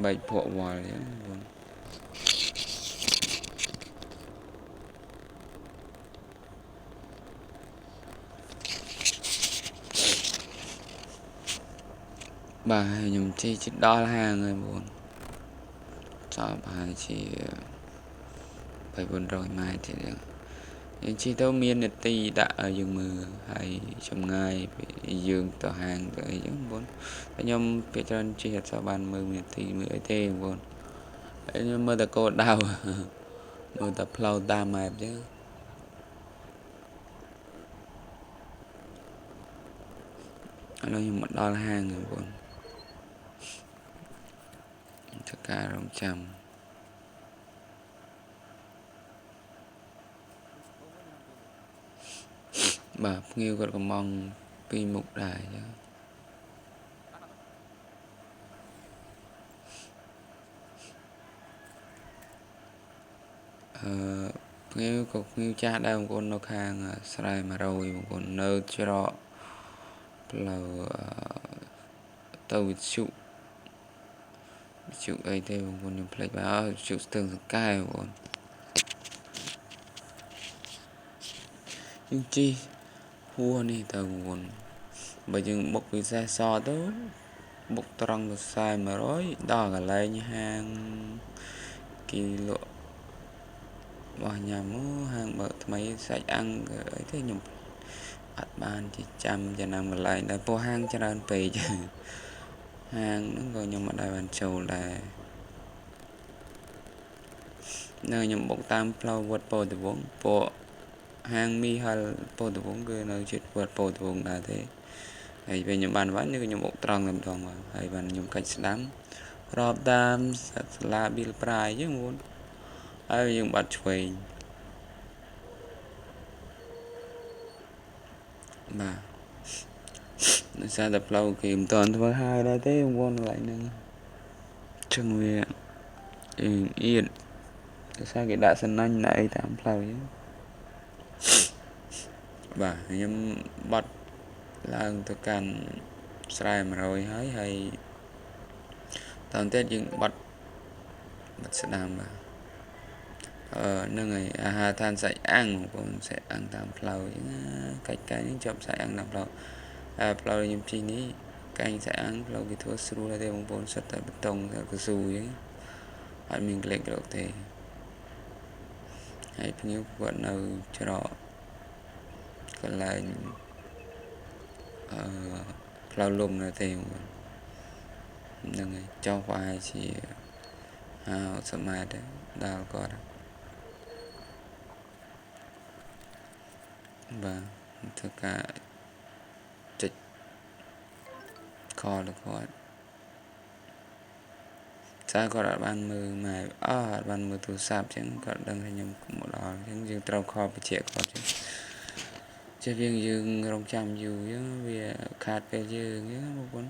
បែកភក់វល់អញ្ចឹងបងប្អូនបាទខ្ញុំជិះជិតដល់ហាងហើយបងប្អូនចោលប្រហែលជា300-400ម៉ែត្រទៀតអញ្ចឹងយើងជិះទៅមាននាទីដាក់ឲ្យយើងមើលហើយចម្ងាយពីយើងទៅហាងទៅអីចឹងបងប្អូនតែខ្ញុំពេលច្រើនជិះអត់សូវបានមើលនាទីមើលអីទេបងប្អូនហើយខ្ញុំមើលតែគោលដៅមើលតែផ្លូវតាមម៉ែបអញ្ចឹងឥឡូវខ្ញុំមកដល់ហាងហើយបងប្អូនធ្វើការរងចាំ បាទភ្ញៀវគាត់កំងពីមុខដែរអញ្ចឹងអឺភ្ញៀវក៏ភ្ញៀវចាស់ដែរបងប្អូននៅខាងស្រែ100បងប្អូននៅច្រកផ្លូវទៅវិទ្យុអីទេបងប្អូនខ្ញុំភ្លេចបាទវិទ្យុស្ទឹងសង្កែបងប្អូនយើងជិះហួសនេះទៅបងប្អូនបើយើងបុកពិសេសសទៅបុកត្រង់ទៅខ្សែ100ដល់កន្លែងហាងគេលក់របស់ញ៉ាំហាងបើកថ្មីសាច់អាំងអីទេខ្ញុំអត់បានជាចាំចំណាំកន្លែងដែរព្រោះហាងច្រើនពេកហាងហ្នឹងក៏ខ្ញុំអត់ដែលបានចូលដែរនៅខ្ញុំបុកតាមផ្លូវវត្តពោធិវង្សពួកហាងមីហិលពោធិវង្សគឺនៅជិតវត្តពោធិវង្សដែរទេហើយពេលខ្ញុំបានវិញគឺខ្ញុំបុកត្រង់តែម្ដងបាទហើយបានខ្ញុំកាច់ស្ដាំរាប់តាមសាលាប៊ីលប្រាយអញ្ចឹងបងហើយយើងបាត់ឆ្វេងបាទដោយសារតែផ្លូវគេមិនទាន់ធ្វើហើយដែរទេបងប្អូនកន្លែងហ្នឹងចឹងវាអៀតដោយសារគេដាក់សំណាញ់ដាក់អីតាមផ្លូវអញ្ចឹងបាទខ្ញុំបាត់ឡើងទៅកាន់ស្រែ100ហើយហើយតទៀតយើងបាត់ស្ដាំបាទហ្នឹងហើយអាហារឋានសាច់អាំងបងប្អូនសាច់អាំងតាមផ្លូវអញ្ចឹងកាច់កាញ់ជាប់សាច់អាំងតាមផ្លូវហើយផ្លូវខ្ញុំជិះនេះកាញ់សាច់អាំងផ្លូវគេធ្វើស្រួលទេបងប្អូនសុទ្ធតែបេតុងកស៊ូអញ្ចឹងអត់មានក្លេកក្រោកទេហើយភ្ញៀវគាត់នៅច្រកកន្លែងផ្លូវលំនៅទេបងប្អូនហ្នឹងហើយចុះប្រហែលជា50ម៉ែត្រដល់គាត់បាទធ្វើការចុចខលទៅគាត់ចាគាត់អត់បានមើលម៉ែអត់បានមើលទូរស័ព្ទអញ្ចឹងគាត់ដឹងថាខ្ញុំមកដល់អញ្ចឹងយើងត្រូវខលបញ្ជាក់គាត់អញ្ចឹងចេះយើងរងចាំយូរអញ្ចឹងវាខាតពេលយើងអញ្ចឹងបងប្អូន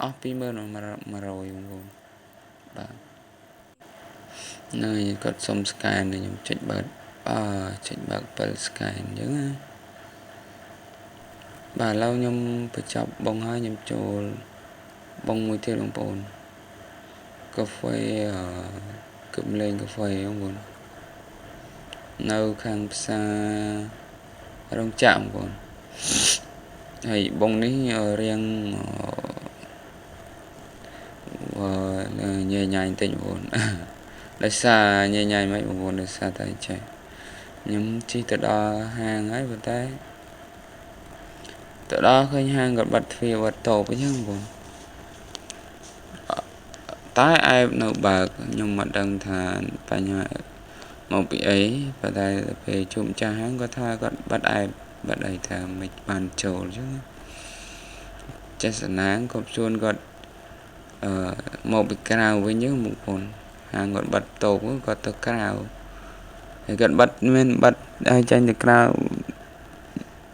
អស់20100បងប្អូនបាទហ្នឹងហើយគាត់សុំ scan ខ្ញុំចុចបើកចុចបើក7 scan អញ្ចឹងណាបាទឥឡូវខ្ញុំបញ្ចប់បងហើយខ្ញុំចូលបងមួយទៀតបងប្អូនកាហ្វេគឹមលេងកាហ្វេបងប្អូននៅខាងផ្សាររោងចក្របងប្អូនហើយបងនេះរៀងញ៉ៃញ៉ៃបន្តិចបងប្អូនដោយសារញ៉ៃញ៉ៃមិនបងប្អូនដោយសារតែចេះខ្ញុំជិះទៅដល់ហាងហើយប៉ុន្តែទៅដល់ឃើញហាងគាត់បាត់ទ្វារបាត់តូបអញ្ចឹងបងតែអែបនៅបើកខ្ញុំមិនដឹងថាបញ្ហាមកពីអីប៉ុន្តែពេលជួបម្ចាស់ហាងគាត់ថាគាត់បាត់អែបបាត់អីថាមិនបានចូលអញ្ចឹងចេះសណាងគាត់ជួនគាត់មកពីក្រៅវិញអញ្ចឹងបងប្អូនហាងគាត់បាត់តូបគាត់ទៅក្រៅហើយគាត់បាត់មានបាត់ឲ្យចាញ់ទៅក្រៅ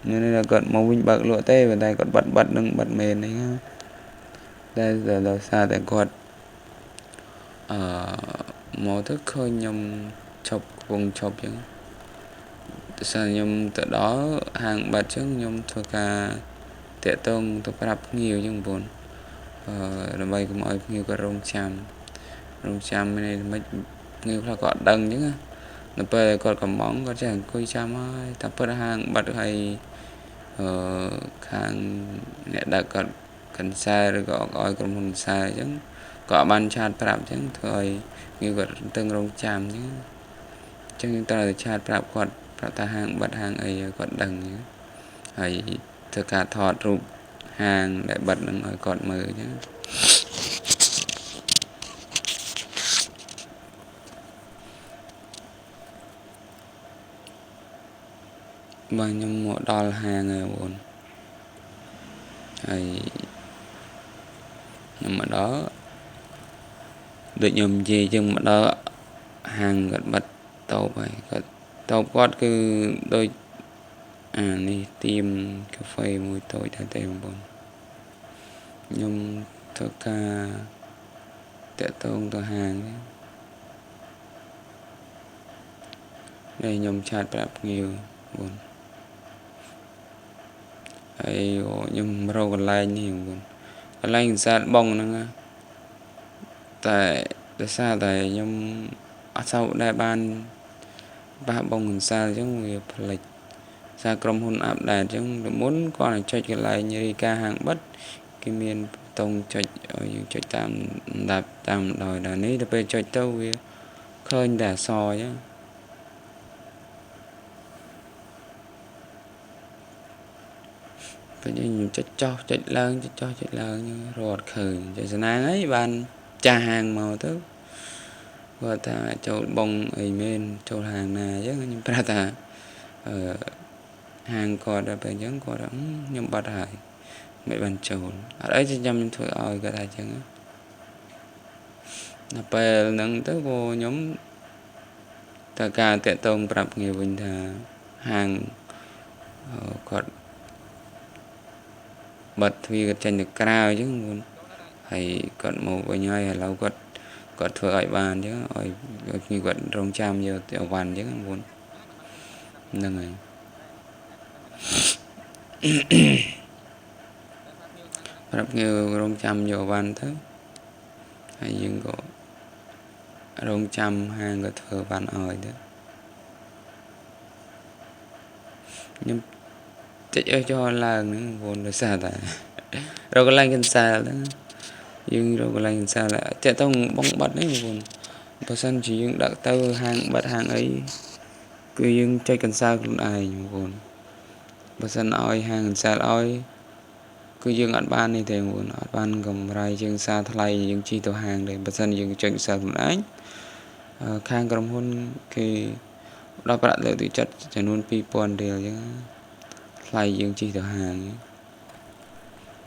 មានន័យថាគាត់មកវិញបើកលក់ទេប៉ុន្តែគាត់បាត់នឹងបាត់មែនហ្នឹងតែដោយសារតែគាត់មកទៅឃើញខ្ញុំឈប់កំពុងឈប់អញ្ចឹងដោយសារខ្ញុំទៅដល់ហាងបាត់អញ្ចឹងខ្ញុំធ្វើការតាក់ទងទៅប្រាប់ភ្ញៀវអញ្ចឹងបងប្អូនដើម្បីកុំឲ្យភ្ញៀវគាត់រងចាំមានន័យថាម៉េចភ្ញៀវខ្លះក៏អត់ដឹងអញ្ចឹងណានៅពេលគាត់កំងគាត់ចេះអង្គុយចាំហើយតែពិតហាងបាត់ហើយខាងអ្នកដឹកគាត់កន្សែឬក៏ឲ្យក្រុមហ៊ុនកន្សែអញ្ចឹងក៏អត់បានឆាតប្រាប់អញ្ចឹងធ្វើឲ្យគេគាត់តឹងរងចាំអញ្ចឹងយើងត្រូវតែឆាតប្រាប់គាត់ប្រាប់ថាហាងបាត់ហាងអីឲ្យគាត់ដឹងអញ្ចឹងហើយធ្វើការថតរូបហាងដែលបាត់នឹងឲ្យគាត់មើលអញ្ចឹងបាទខ្ញុំមកដល់ហាងហើយបងប្អូនហើយខ្ញុំមកដល់ដូចខ្ញុំនិយាយចឹងមកដល់ហាងគាត់បាត់តូបហើយគាត់តូបគាត់គឺដូច អានេះទៀមកាហ្វេមួយតូចដែរទេបងប្អូនខ្ញុំធ្វើការតាក់ទងទៅហាងនេះខ្ញុំឆាតប្រាប់ភ្ញៀវបងហើយខ្ញុំរកកន្លែងនេះបងកន្លែងកន្សាតបងហ្នឹងតែដោយសារតែខ្ញុំអត់សូវដែលបានប៉ះបងកន្សាលអញ្ចឹងវាផ្លិចសារក្រុមហ៊ុនអាប់ដេតអញ្ចឹងមុនគាត់ឲ្យចុចកន្លែងរាយការណ៍ហាងបិទគេមានតង់ចុចឲ្យយើងចុចតាមដាប់តាមដោយដល់នេះដល់ពេលចុចទៅវាឃើញតែអក្សរអញ្ចឹងពេលខ្ញុំចុចចោះចុចឡើងចុចចោះចុចឡើងរត់ឃើញចេស្នាហើយបានចាស់ហាងមកទៅគាត់ថាចូលបងអីមែនចូលហាងណាអញ្ចឹងខ្ញុំប្រាប់ថាអឺហាងគាត់ដល់ពេលអញ្ចឹងគាត់ខ្ញុំបាត់ហើយមិនបានចូលអត់អីខ្ញុំធ្វើឲ្យគាត់ថាអញ្ចឹងដល់ពេលហ្នឹងទៅក៏ខ្ញុំតើការតាក់ទងប្រាប់គ្នាវិញថាហាងគាត់បិទទ្វារគាត់ចេញទៅក្រៅអញ្ចឹងហើយគាត់មកវិញហើយឥឡូវគាត់ធ្វើឲ្យបានអញ្ចឹងឲ្យគ្នាគាត់រងចាំយកអវ៉ាន់អញ្ចឹងបងហ្នឹងហើយប្រាប់គ្នារងចាំយកអវ៉ាន់ទៅហើយយើងក៏រងចាំហាងក៏ធ្វើបានឲ្យទៅខ្ញុំតិចអើចោលឡើងហ្នឹងបងដោយសារតែរកកន្លែងកន្សាលហ្នឹងយើងរកកន្លែងកន្សាលតាក់ទងបងបាត់នេះបងបើសិនជាយើងដាក់ទៅហាងបាត់ហាងអីគឺយើងចុចកន្សាលខ្លួនឯងបងបើសិនឲ្យហាងកន្សាលឲ្យគឺយើងអត់បាននេះទេបងអត់បានកម្រៃជាងសារថ្លៃយើងជិះទៅហាងទេបើសិនយើងចុចកន្សាលខ្លួនឯងខាងក្រុមហ៊ុនគេដល់ប្រាក់លើកទឹកចិត្តចំនួន2000រៀលអញ្ចឹងថ្លៃយើងជិះទៅហាង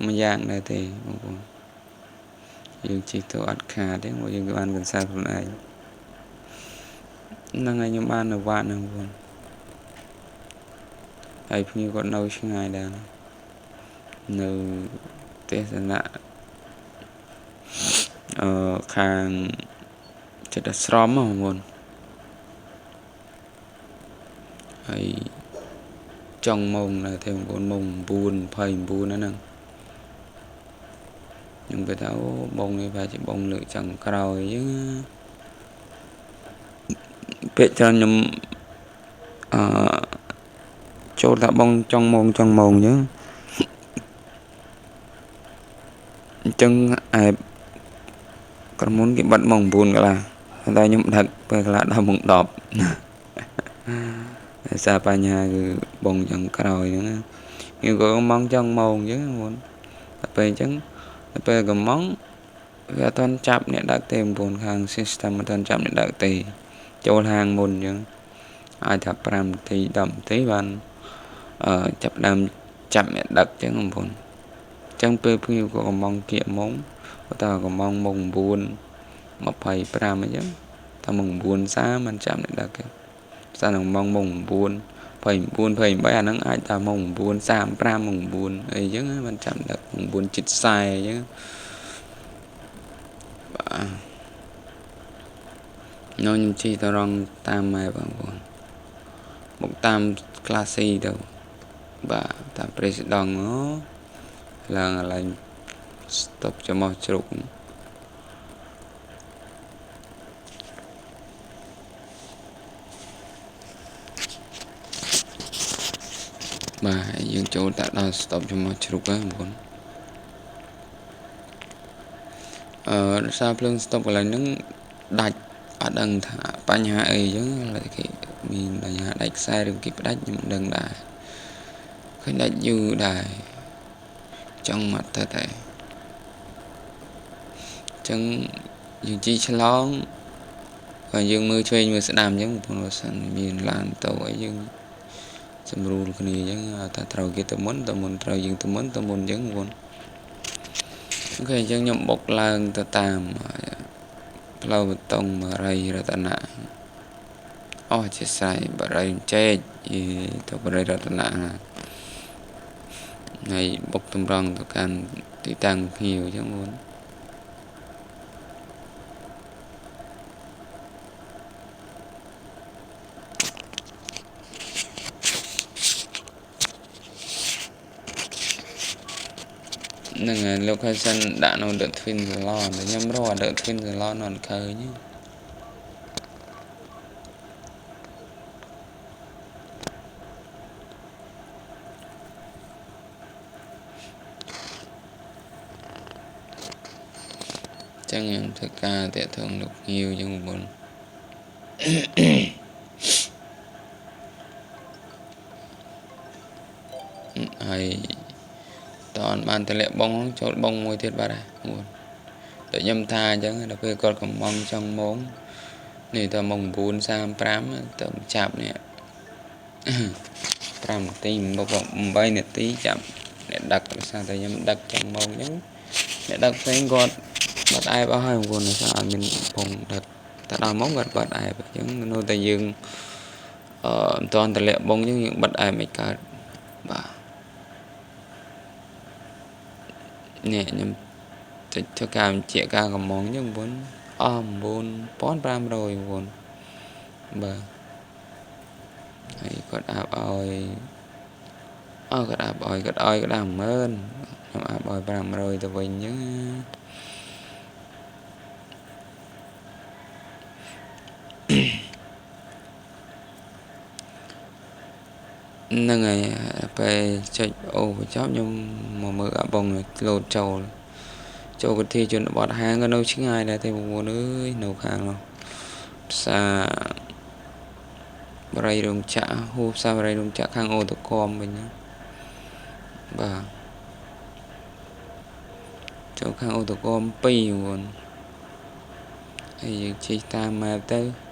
មួយយ៉ាងដែរទេបងប្អូនយើងជិះទៅអត់ខាតទេមកយើងបានកន្សាលខ្លួនឯងហ្នឹងហើយខ្ញុំបាននៅវត្តហ្នឹងបងហើយភ្ញៀវគាត់នៅឆ្ងាយដែរនៅទេសនៈខាងចិត្តអាស្រមបងប្អូនហើយចុងម៉ោងដែរទេបងប្អូនម៉ោង9:29ហ្នឹងខ្ញុំគេថាអូបងនេះប្រហែលជាបងលើកចុងក្រោយអញ្ចឹងពេលច្រើនខ្ញុំអឺចូលថាបងចុងម៉ោងអញ្ចឹងអែបក្រុមហ៊ុនគេបិទម៉ោង9កន្លះតែខ្ញុំដឹកពេលកន្លះដល់ម៉ោង10ដោយសារបញ្ហាគឺបងចុងក្រោយហ្នឹងគេក៏ម៉ោងចុងម៉ោងអញ្ចឹងបងតែពេលអញ្ចឹងតែពេលកំងវាអត់ទាន់ចាប់អ្នកដឹកទេបងប្អូនខាង system អត់ទាន់ចាប់អ្នកដឹកទេចូលហាងមុនអញ្ចឹងអាចថា5នាទី10នាទីបានចាប់ដើមចាប់អ្នកដឹកអញ្ចឹងបងប្អូនអញ្ចឹងពេលភ្ញៀវក៏កំងគៀកម៉ោងតើកំងម៉ោង9:25អញ្ចឹងតែម៉ោង9:30មិនចាប់អ្នកដឹកទេផ្សារនឹងម៉ោង9:29 28អាហ្នឹងអាចថាម៉ោង9:35ម៉ោង9អីចឹងមិនចាំដឹកម៉ោង9:40អញ្ចឹងបាទខ្ញុំជិះទៅរងតាមម៉ែបងប្អូនមកតាមក្លាស៊ីទៅបាទតាមប្រេស៊ីដង់មកឡើងកន្លែងស្តុបច្រមុះជ្រុកបាទយើងចូលតែដល់ស្តុបច្រមុះជ្រុកហ្នឹងបងប្អូនដោយសារភ្លើងស្តុបកន្លែងហ្នឹងដាច់អត់ដឹងថាបញ្ហាអីអញ្ចឹងគេមានបញ្ហាដាច់ខ្សែឬគេផ្ដាច់ខ្ញុំមិនដឹងដែរឃើញដាច់យូរដែរចង់មកទៅតែអញ្ចឹងយើងជិះឆ្លងក៏យើងមើលឆ្វេងមើលស្ដាំអញ្ចឹងបងប្អូនបើសិនមានឡានទៅអីយើងសម្រួលគ្នាអញ្ចឹងថាត្រូវគេទៅមុនត្រូវយើងទៅមុនអញ្ចឹងបងប្អូនអូខេអញ្ចឹងខ្ញុំបុកឡើងទៅតាមផ្លូវបេតុងមរីរតនៈ អូជាស្រ័យបរិយចេកទៅបរិយរតនៈហើយបុកតម្រង់ទៅកាន់ទីតាំងភ្ញៀវអញ្ចឹងបងហ្នឹងហើយ location ដាក់នៅ The Twin Salon តែខ្ញុំរក The Twin Salon អត់ឃើញទេចឹងខ្ញុំធ្វើការតាក់ទងលោកភ្ញៀវចឹងបងប្អូនហើយតអត់បានតម្លាក់បងចូលបងមួយទៀតបាត់ហើយបងប្អូនដូចខ្ញុំថាអញ្ចឹងដល់ពេលគាត់កំងចង់ម៉ោងនេះតម៉ោង9:35ទៅចាប់នេះ5នាទី8នាទីចាប់អ្នកដឹកដោយសារតែខ្ញុំដឹកចង់ម៉ោងអញ្ចឹងអ្នកដឹកផ្សេងគាត់បាត់អែបអស់ហើយបងប្អូនដោយសារអត់មានបងដឹកតែដល់ម៉ោងគាត់បាត់អែបអញ្ចឹងនៅតែយើងមិនទាន់តម្លាក់បងអញ្ចឹងយើងបិទអែបមិនកើតបាទនេះខ្ញុំទៅធ្វើការបញ្ជាក់ការកំងអញ្ចឹងបងប្អូនអស់9500បងប្អូនបាទហើយគាត់អាបឲ្យអស់គាត់អាបឲ្យគាត់ឲ្យគាត់ដល់10000ខ្ញុំអាបឲ្យ500ទៅវិញអញ្ចឹងហ្នឹងហើយពេលចុចអូបញ្ចប់ខ្ញុំមកមើលអាបងលោតចូលចូលកធាជនបទហាងក៏នៅឆ្ងាយដែរទេបងប្អូនអើយនៅខាងនោះផ្សារបរិយរោងចក្រហួផ្សារបរិយរោងចក្រខាងអូតកមវិញបាទចូលខាងអូតកម2បងប្អូនហើយយើងជិះតាមម៉ែបទៅ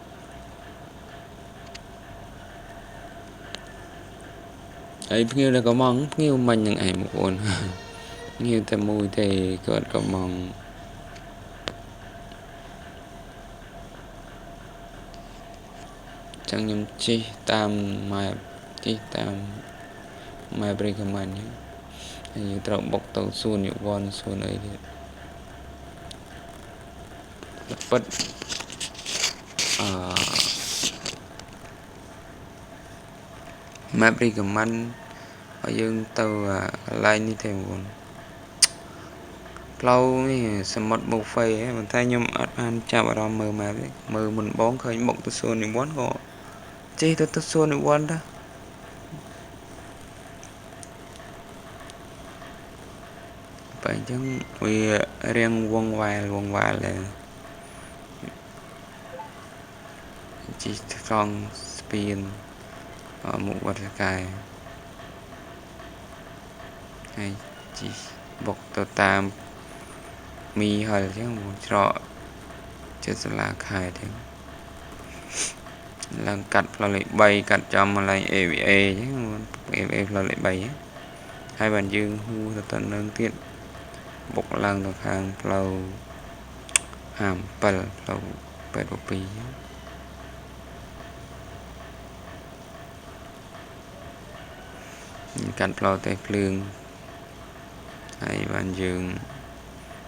ហើយភ្ញៀវនៅកំងភ្ញៀវមិញនឹងឯងបងប្អូនភ្ញៀវតែមួយទេគាត់កំងចឹងខ្ញុំជិះតាមម៉ែបជិះតាមម៉ែប recommend ហើយយើងត្រូវបុកទៅសួនយុវ័នសួនអីទៀតពិតអឺ map recommend ឲ្យយើងទៅកន្លែងនេះទេបងប្អូនផ្លូវនេះសមុទ្រប៊ូហ្វេប៉ុន្តែខ្ញុំអត់បានចាប់អារម្មណ៍មើល map ទេមើលមុនបងឃើញបុកទៅសួននិវត្តន៍ក៏ជិះទៅសួននិវត្តន៍ទៅបែរអញ្ចឹងវារៀងវងវែលវងវែលដែរជិះត្រង់ស្ពានមុខវត្តកែហើយជិះបុកទៅតាមមីហិលអញ្ចឹងច្រកចិត្តសាលាខេត្តអញ្ចឹងឡើងកាត់ផ្លូវលេខ3កាត់ចំកន្លែង AVA អញ្ចឹង AVA ផ្លូវលេខ3ហើយបានយើងហួរទៅនឹងទៀតបុកឡើងទៅខាងផ្លូវ57ផ្លូវ82កាន់ផ្លូវទេភ្លើងហើយបានយើង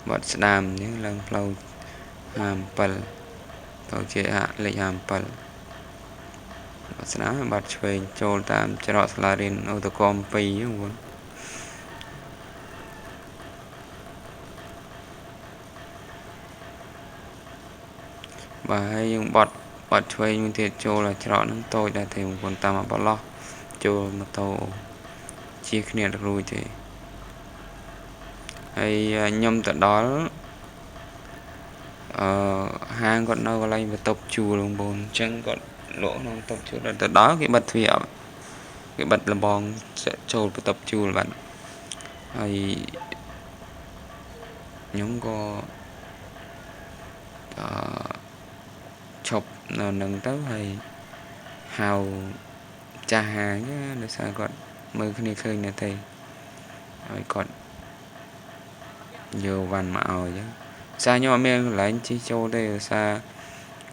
បត់ស្ដាមអញ្ចឹងឡើងផ្លូវ57ផ្លូវជាលេខ57បត់ស្ដាមបាត់ឆ្វេងចូលតាមច្រកសាលារៀនអូតកម2អញ្ចឹងបងបាទហើយយើងបត់ឆ្វេងមួយទៀតចូលដល់ច្រកហ្នឹងតូចដែរទេបងប្អូនតាមបឡោះចូលម៉ូតូជាគ្នារួចទេហើយខ្ញុំទៅដល់ហាងគាត់នៅកន្លែងបន្ទប់ជួលបងប្អូនអញ្ចឹងគាត់លក់ក្នុងបន្ទប់ជួលដល់ទៅដល់គេបិទទ្វារគេបិទលបងចូលបន្ទប់ជួលបាទហើយខ្ញុំក៏ឈប់នៅនឹងទៅហើយហៅចាស់ហាងដោយសារគាត់មើលគ្នាឃើញនៅទេហើយគាត់យកវ៉ាន់មកឲ្យអញ្ចឹងសារខ្ញុំអត់មានកន្លែងជិះចូលទេដោយសារ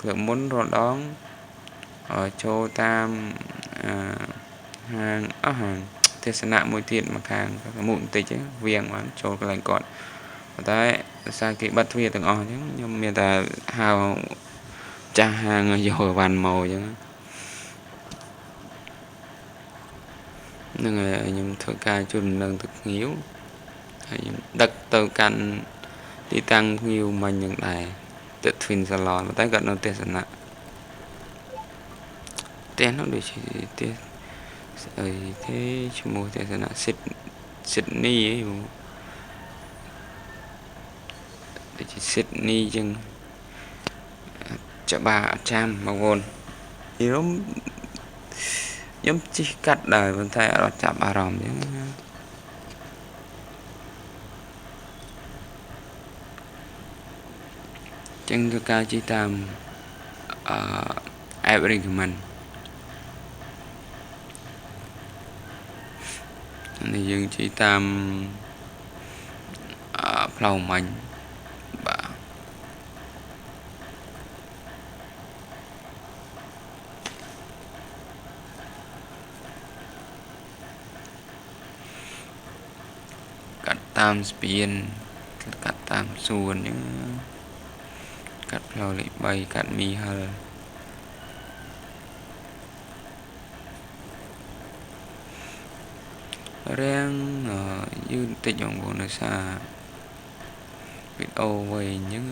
លើកមុនរដង ចូលតាមហាងអស់ហាងទេសនៈមួយទៀតមកខាងមុខបន្តិចវៀងបានចូលកន្លែងគាត់ប៉ុន្តែដោយសារគេបិទទ្វារទាំងអស់អញ្ចឹងខ្ញុំមានតែហៅចាស់ហាងយកអីវ៉ាន់មកអញ្ចឹងហ្នឹងហើយខ្ញុំធ្វើការជូនដំណឹងទៅភ្ញៀវហើយខ្ញុំដឹកទៅកាន់ទីតាំងភ្ញៀវមិញនឹងដែរទៅ Twin Salon ប៉ុន្តែគាត់នៅទេសនៈផ្ទះនោះដូចជាផ្ទះស្អីទេឈ្មោះទេសនៈ Sydney អីបងដូចជា Sydney ចឹងច្បាស់អត់ចាំបងប្អូនខ្ញុំខ្ញុំជិះកាត់ដែរប៉ុន្តែអត់ចាប់អារម្មណ៍ចឹងណាចឹងធ្វើការជិះតាមអឺ app recommend នេះយើងជិះតាមផ្លូវមិញបាទកាត់តាមស្ពានកាត់តាមសួនអញ្ចឹងកាត់ផ្លូវលេខ3កាត់មីហិលរាំងយឺតបន្តិចបងប្អូនដោយសារវីដេអូវែងអញ្ចឹង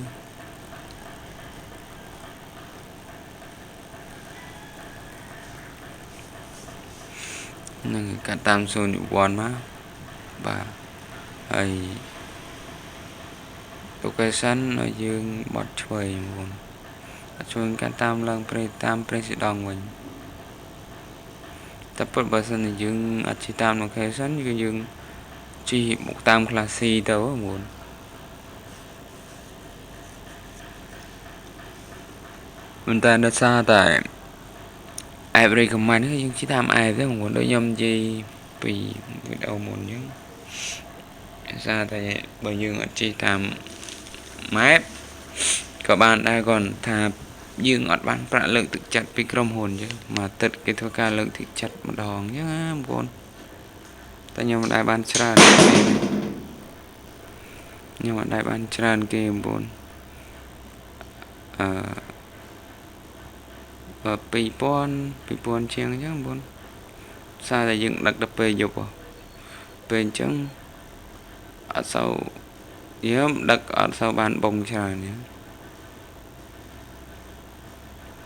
នឹងកាត់តាមសួនយុវ័នមកបាទហើយ location ឲ្យយើងបត់ឆ្វេងបងប្អូនអត់ជួយកាត់តាមឡើងព្រៃតាមព្រៃស៊ីដងវិញតែពិតបើសិនជាយើងអត់ជិះតាម location គឺយើងជិះមកតាម classy ទៅបងប្អូនប៉ុន្តែដោយសារតែ app recommend គឺយើងជិះតាម app ទេបងប្អូនដូចខ្ញុំនិយាយពីវីដេអូមុនអញ្ចឹងដោយសារតែបើយើងអត់ជិះតាម map ក៏បានដែរគាត់ថាយើងអត់បានប្រាក់លើកទឹកចិត្តពីក្រុមហ៊ុនអញ្ចឹងមួយអាទិត្យគេធ្វើការលើកទឹកចិត្តម្ដងអញ្ចឹងណាបងប្អូនតែខ្ញុំមិនដែលបានច្រើនគេខ្ញុំអត់ដែលបានច្រើនគេបងប្អូនអឺ2000 2000ជាងអញ្ចឹងបងប្អូនសារតែយើងដឹកដល់ពេលយប់ពេលអញ្ចឹងអត់សូវយើងដឹកអត់សូវបានបងច្រើនអញ្ចឹង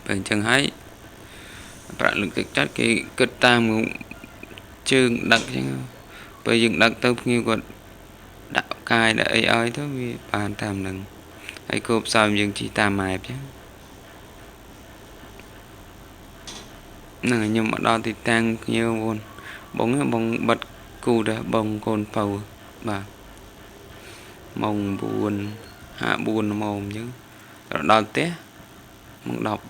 ពេលអញ្ចឹងហើយប្រាក់លើកទឹកចិត្តគេគិតតាមជើងដឹកអញ្ចឹងពេលយើងដឹកទៅភ្ញៀវគាត់ដាក់កាយដាក់អីឲ្យទៅវាបានតាមនឹងហើយគោផ្សំយើងជិះតាមម៉ែបអញ្ចឹងហ្នឹងខ្ញុំមកដល់ទីតាំងភ្ញៀវបងបងបងបិទគូដែរបងកូនពៅបាទម៉ោង9:54ម៉ោងអញ្ចឹងដល់ផ្ទះម៉ោង10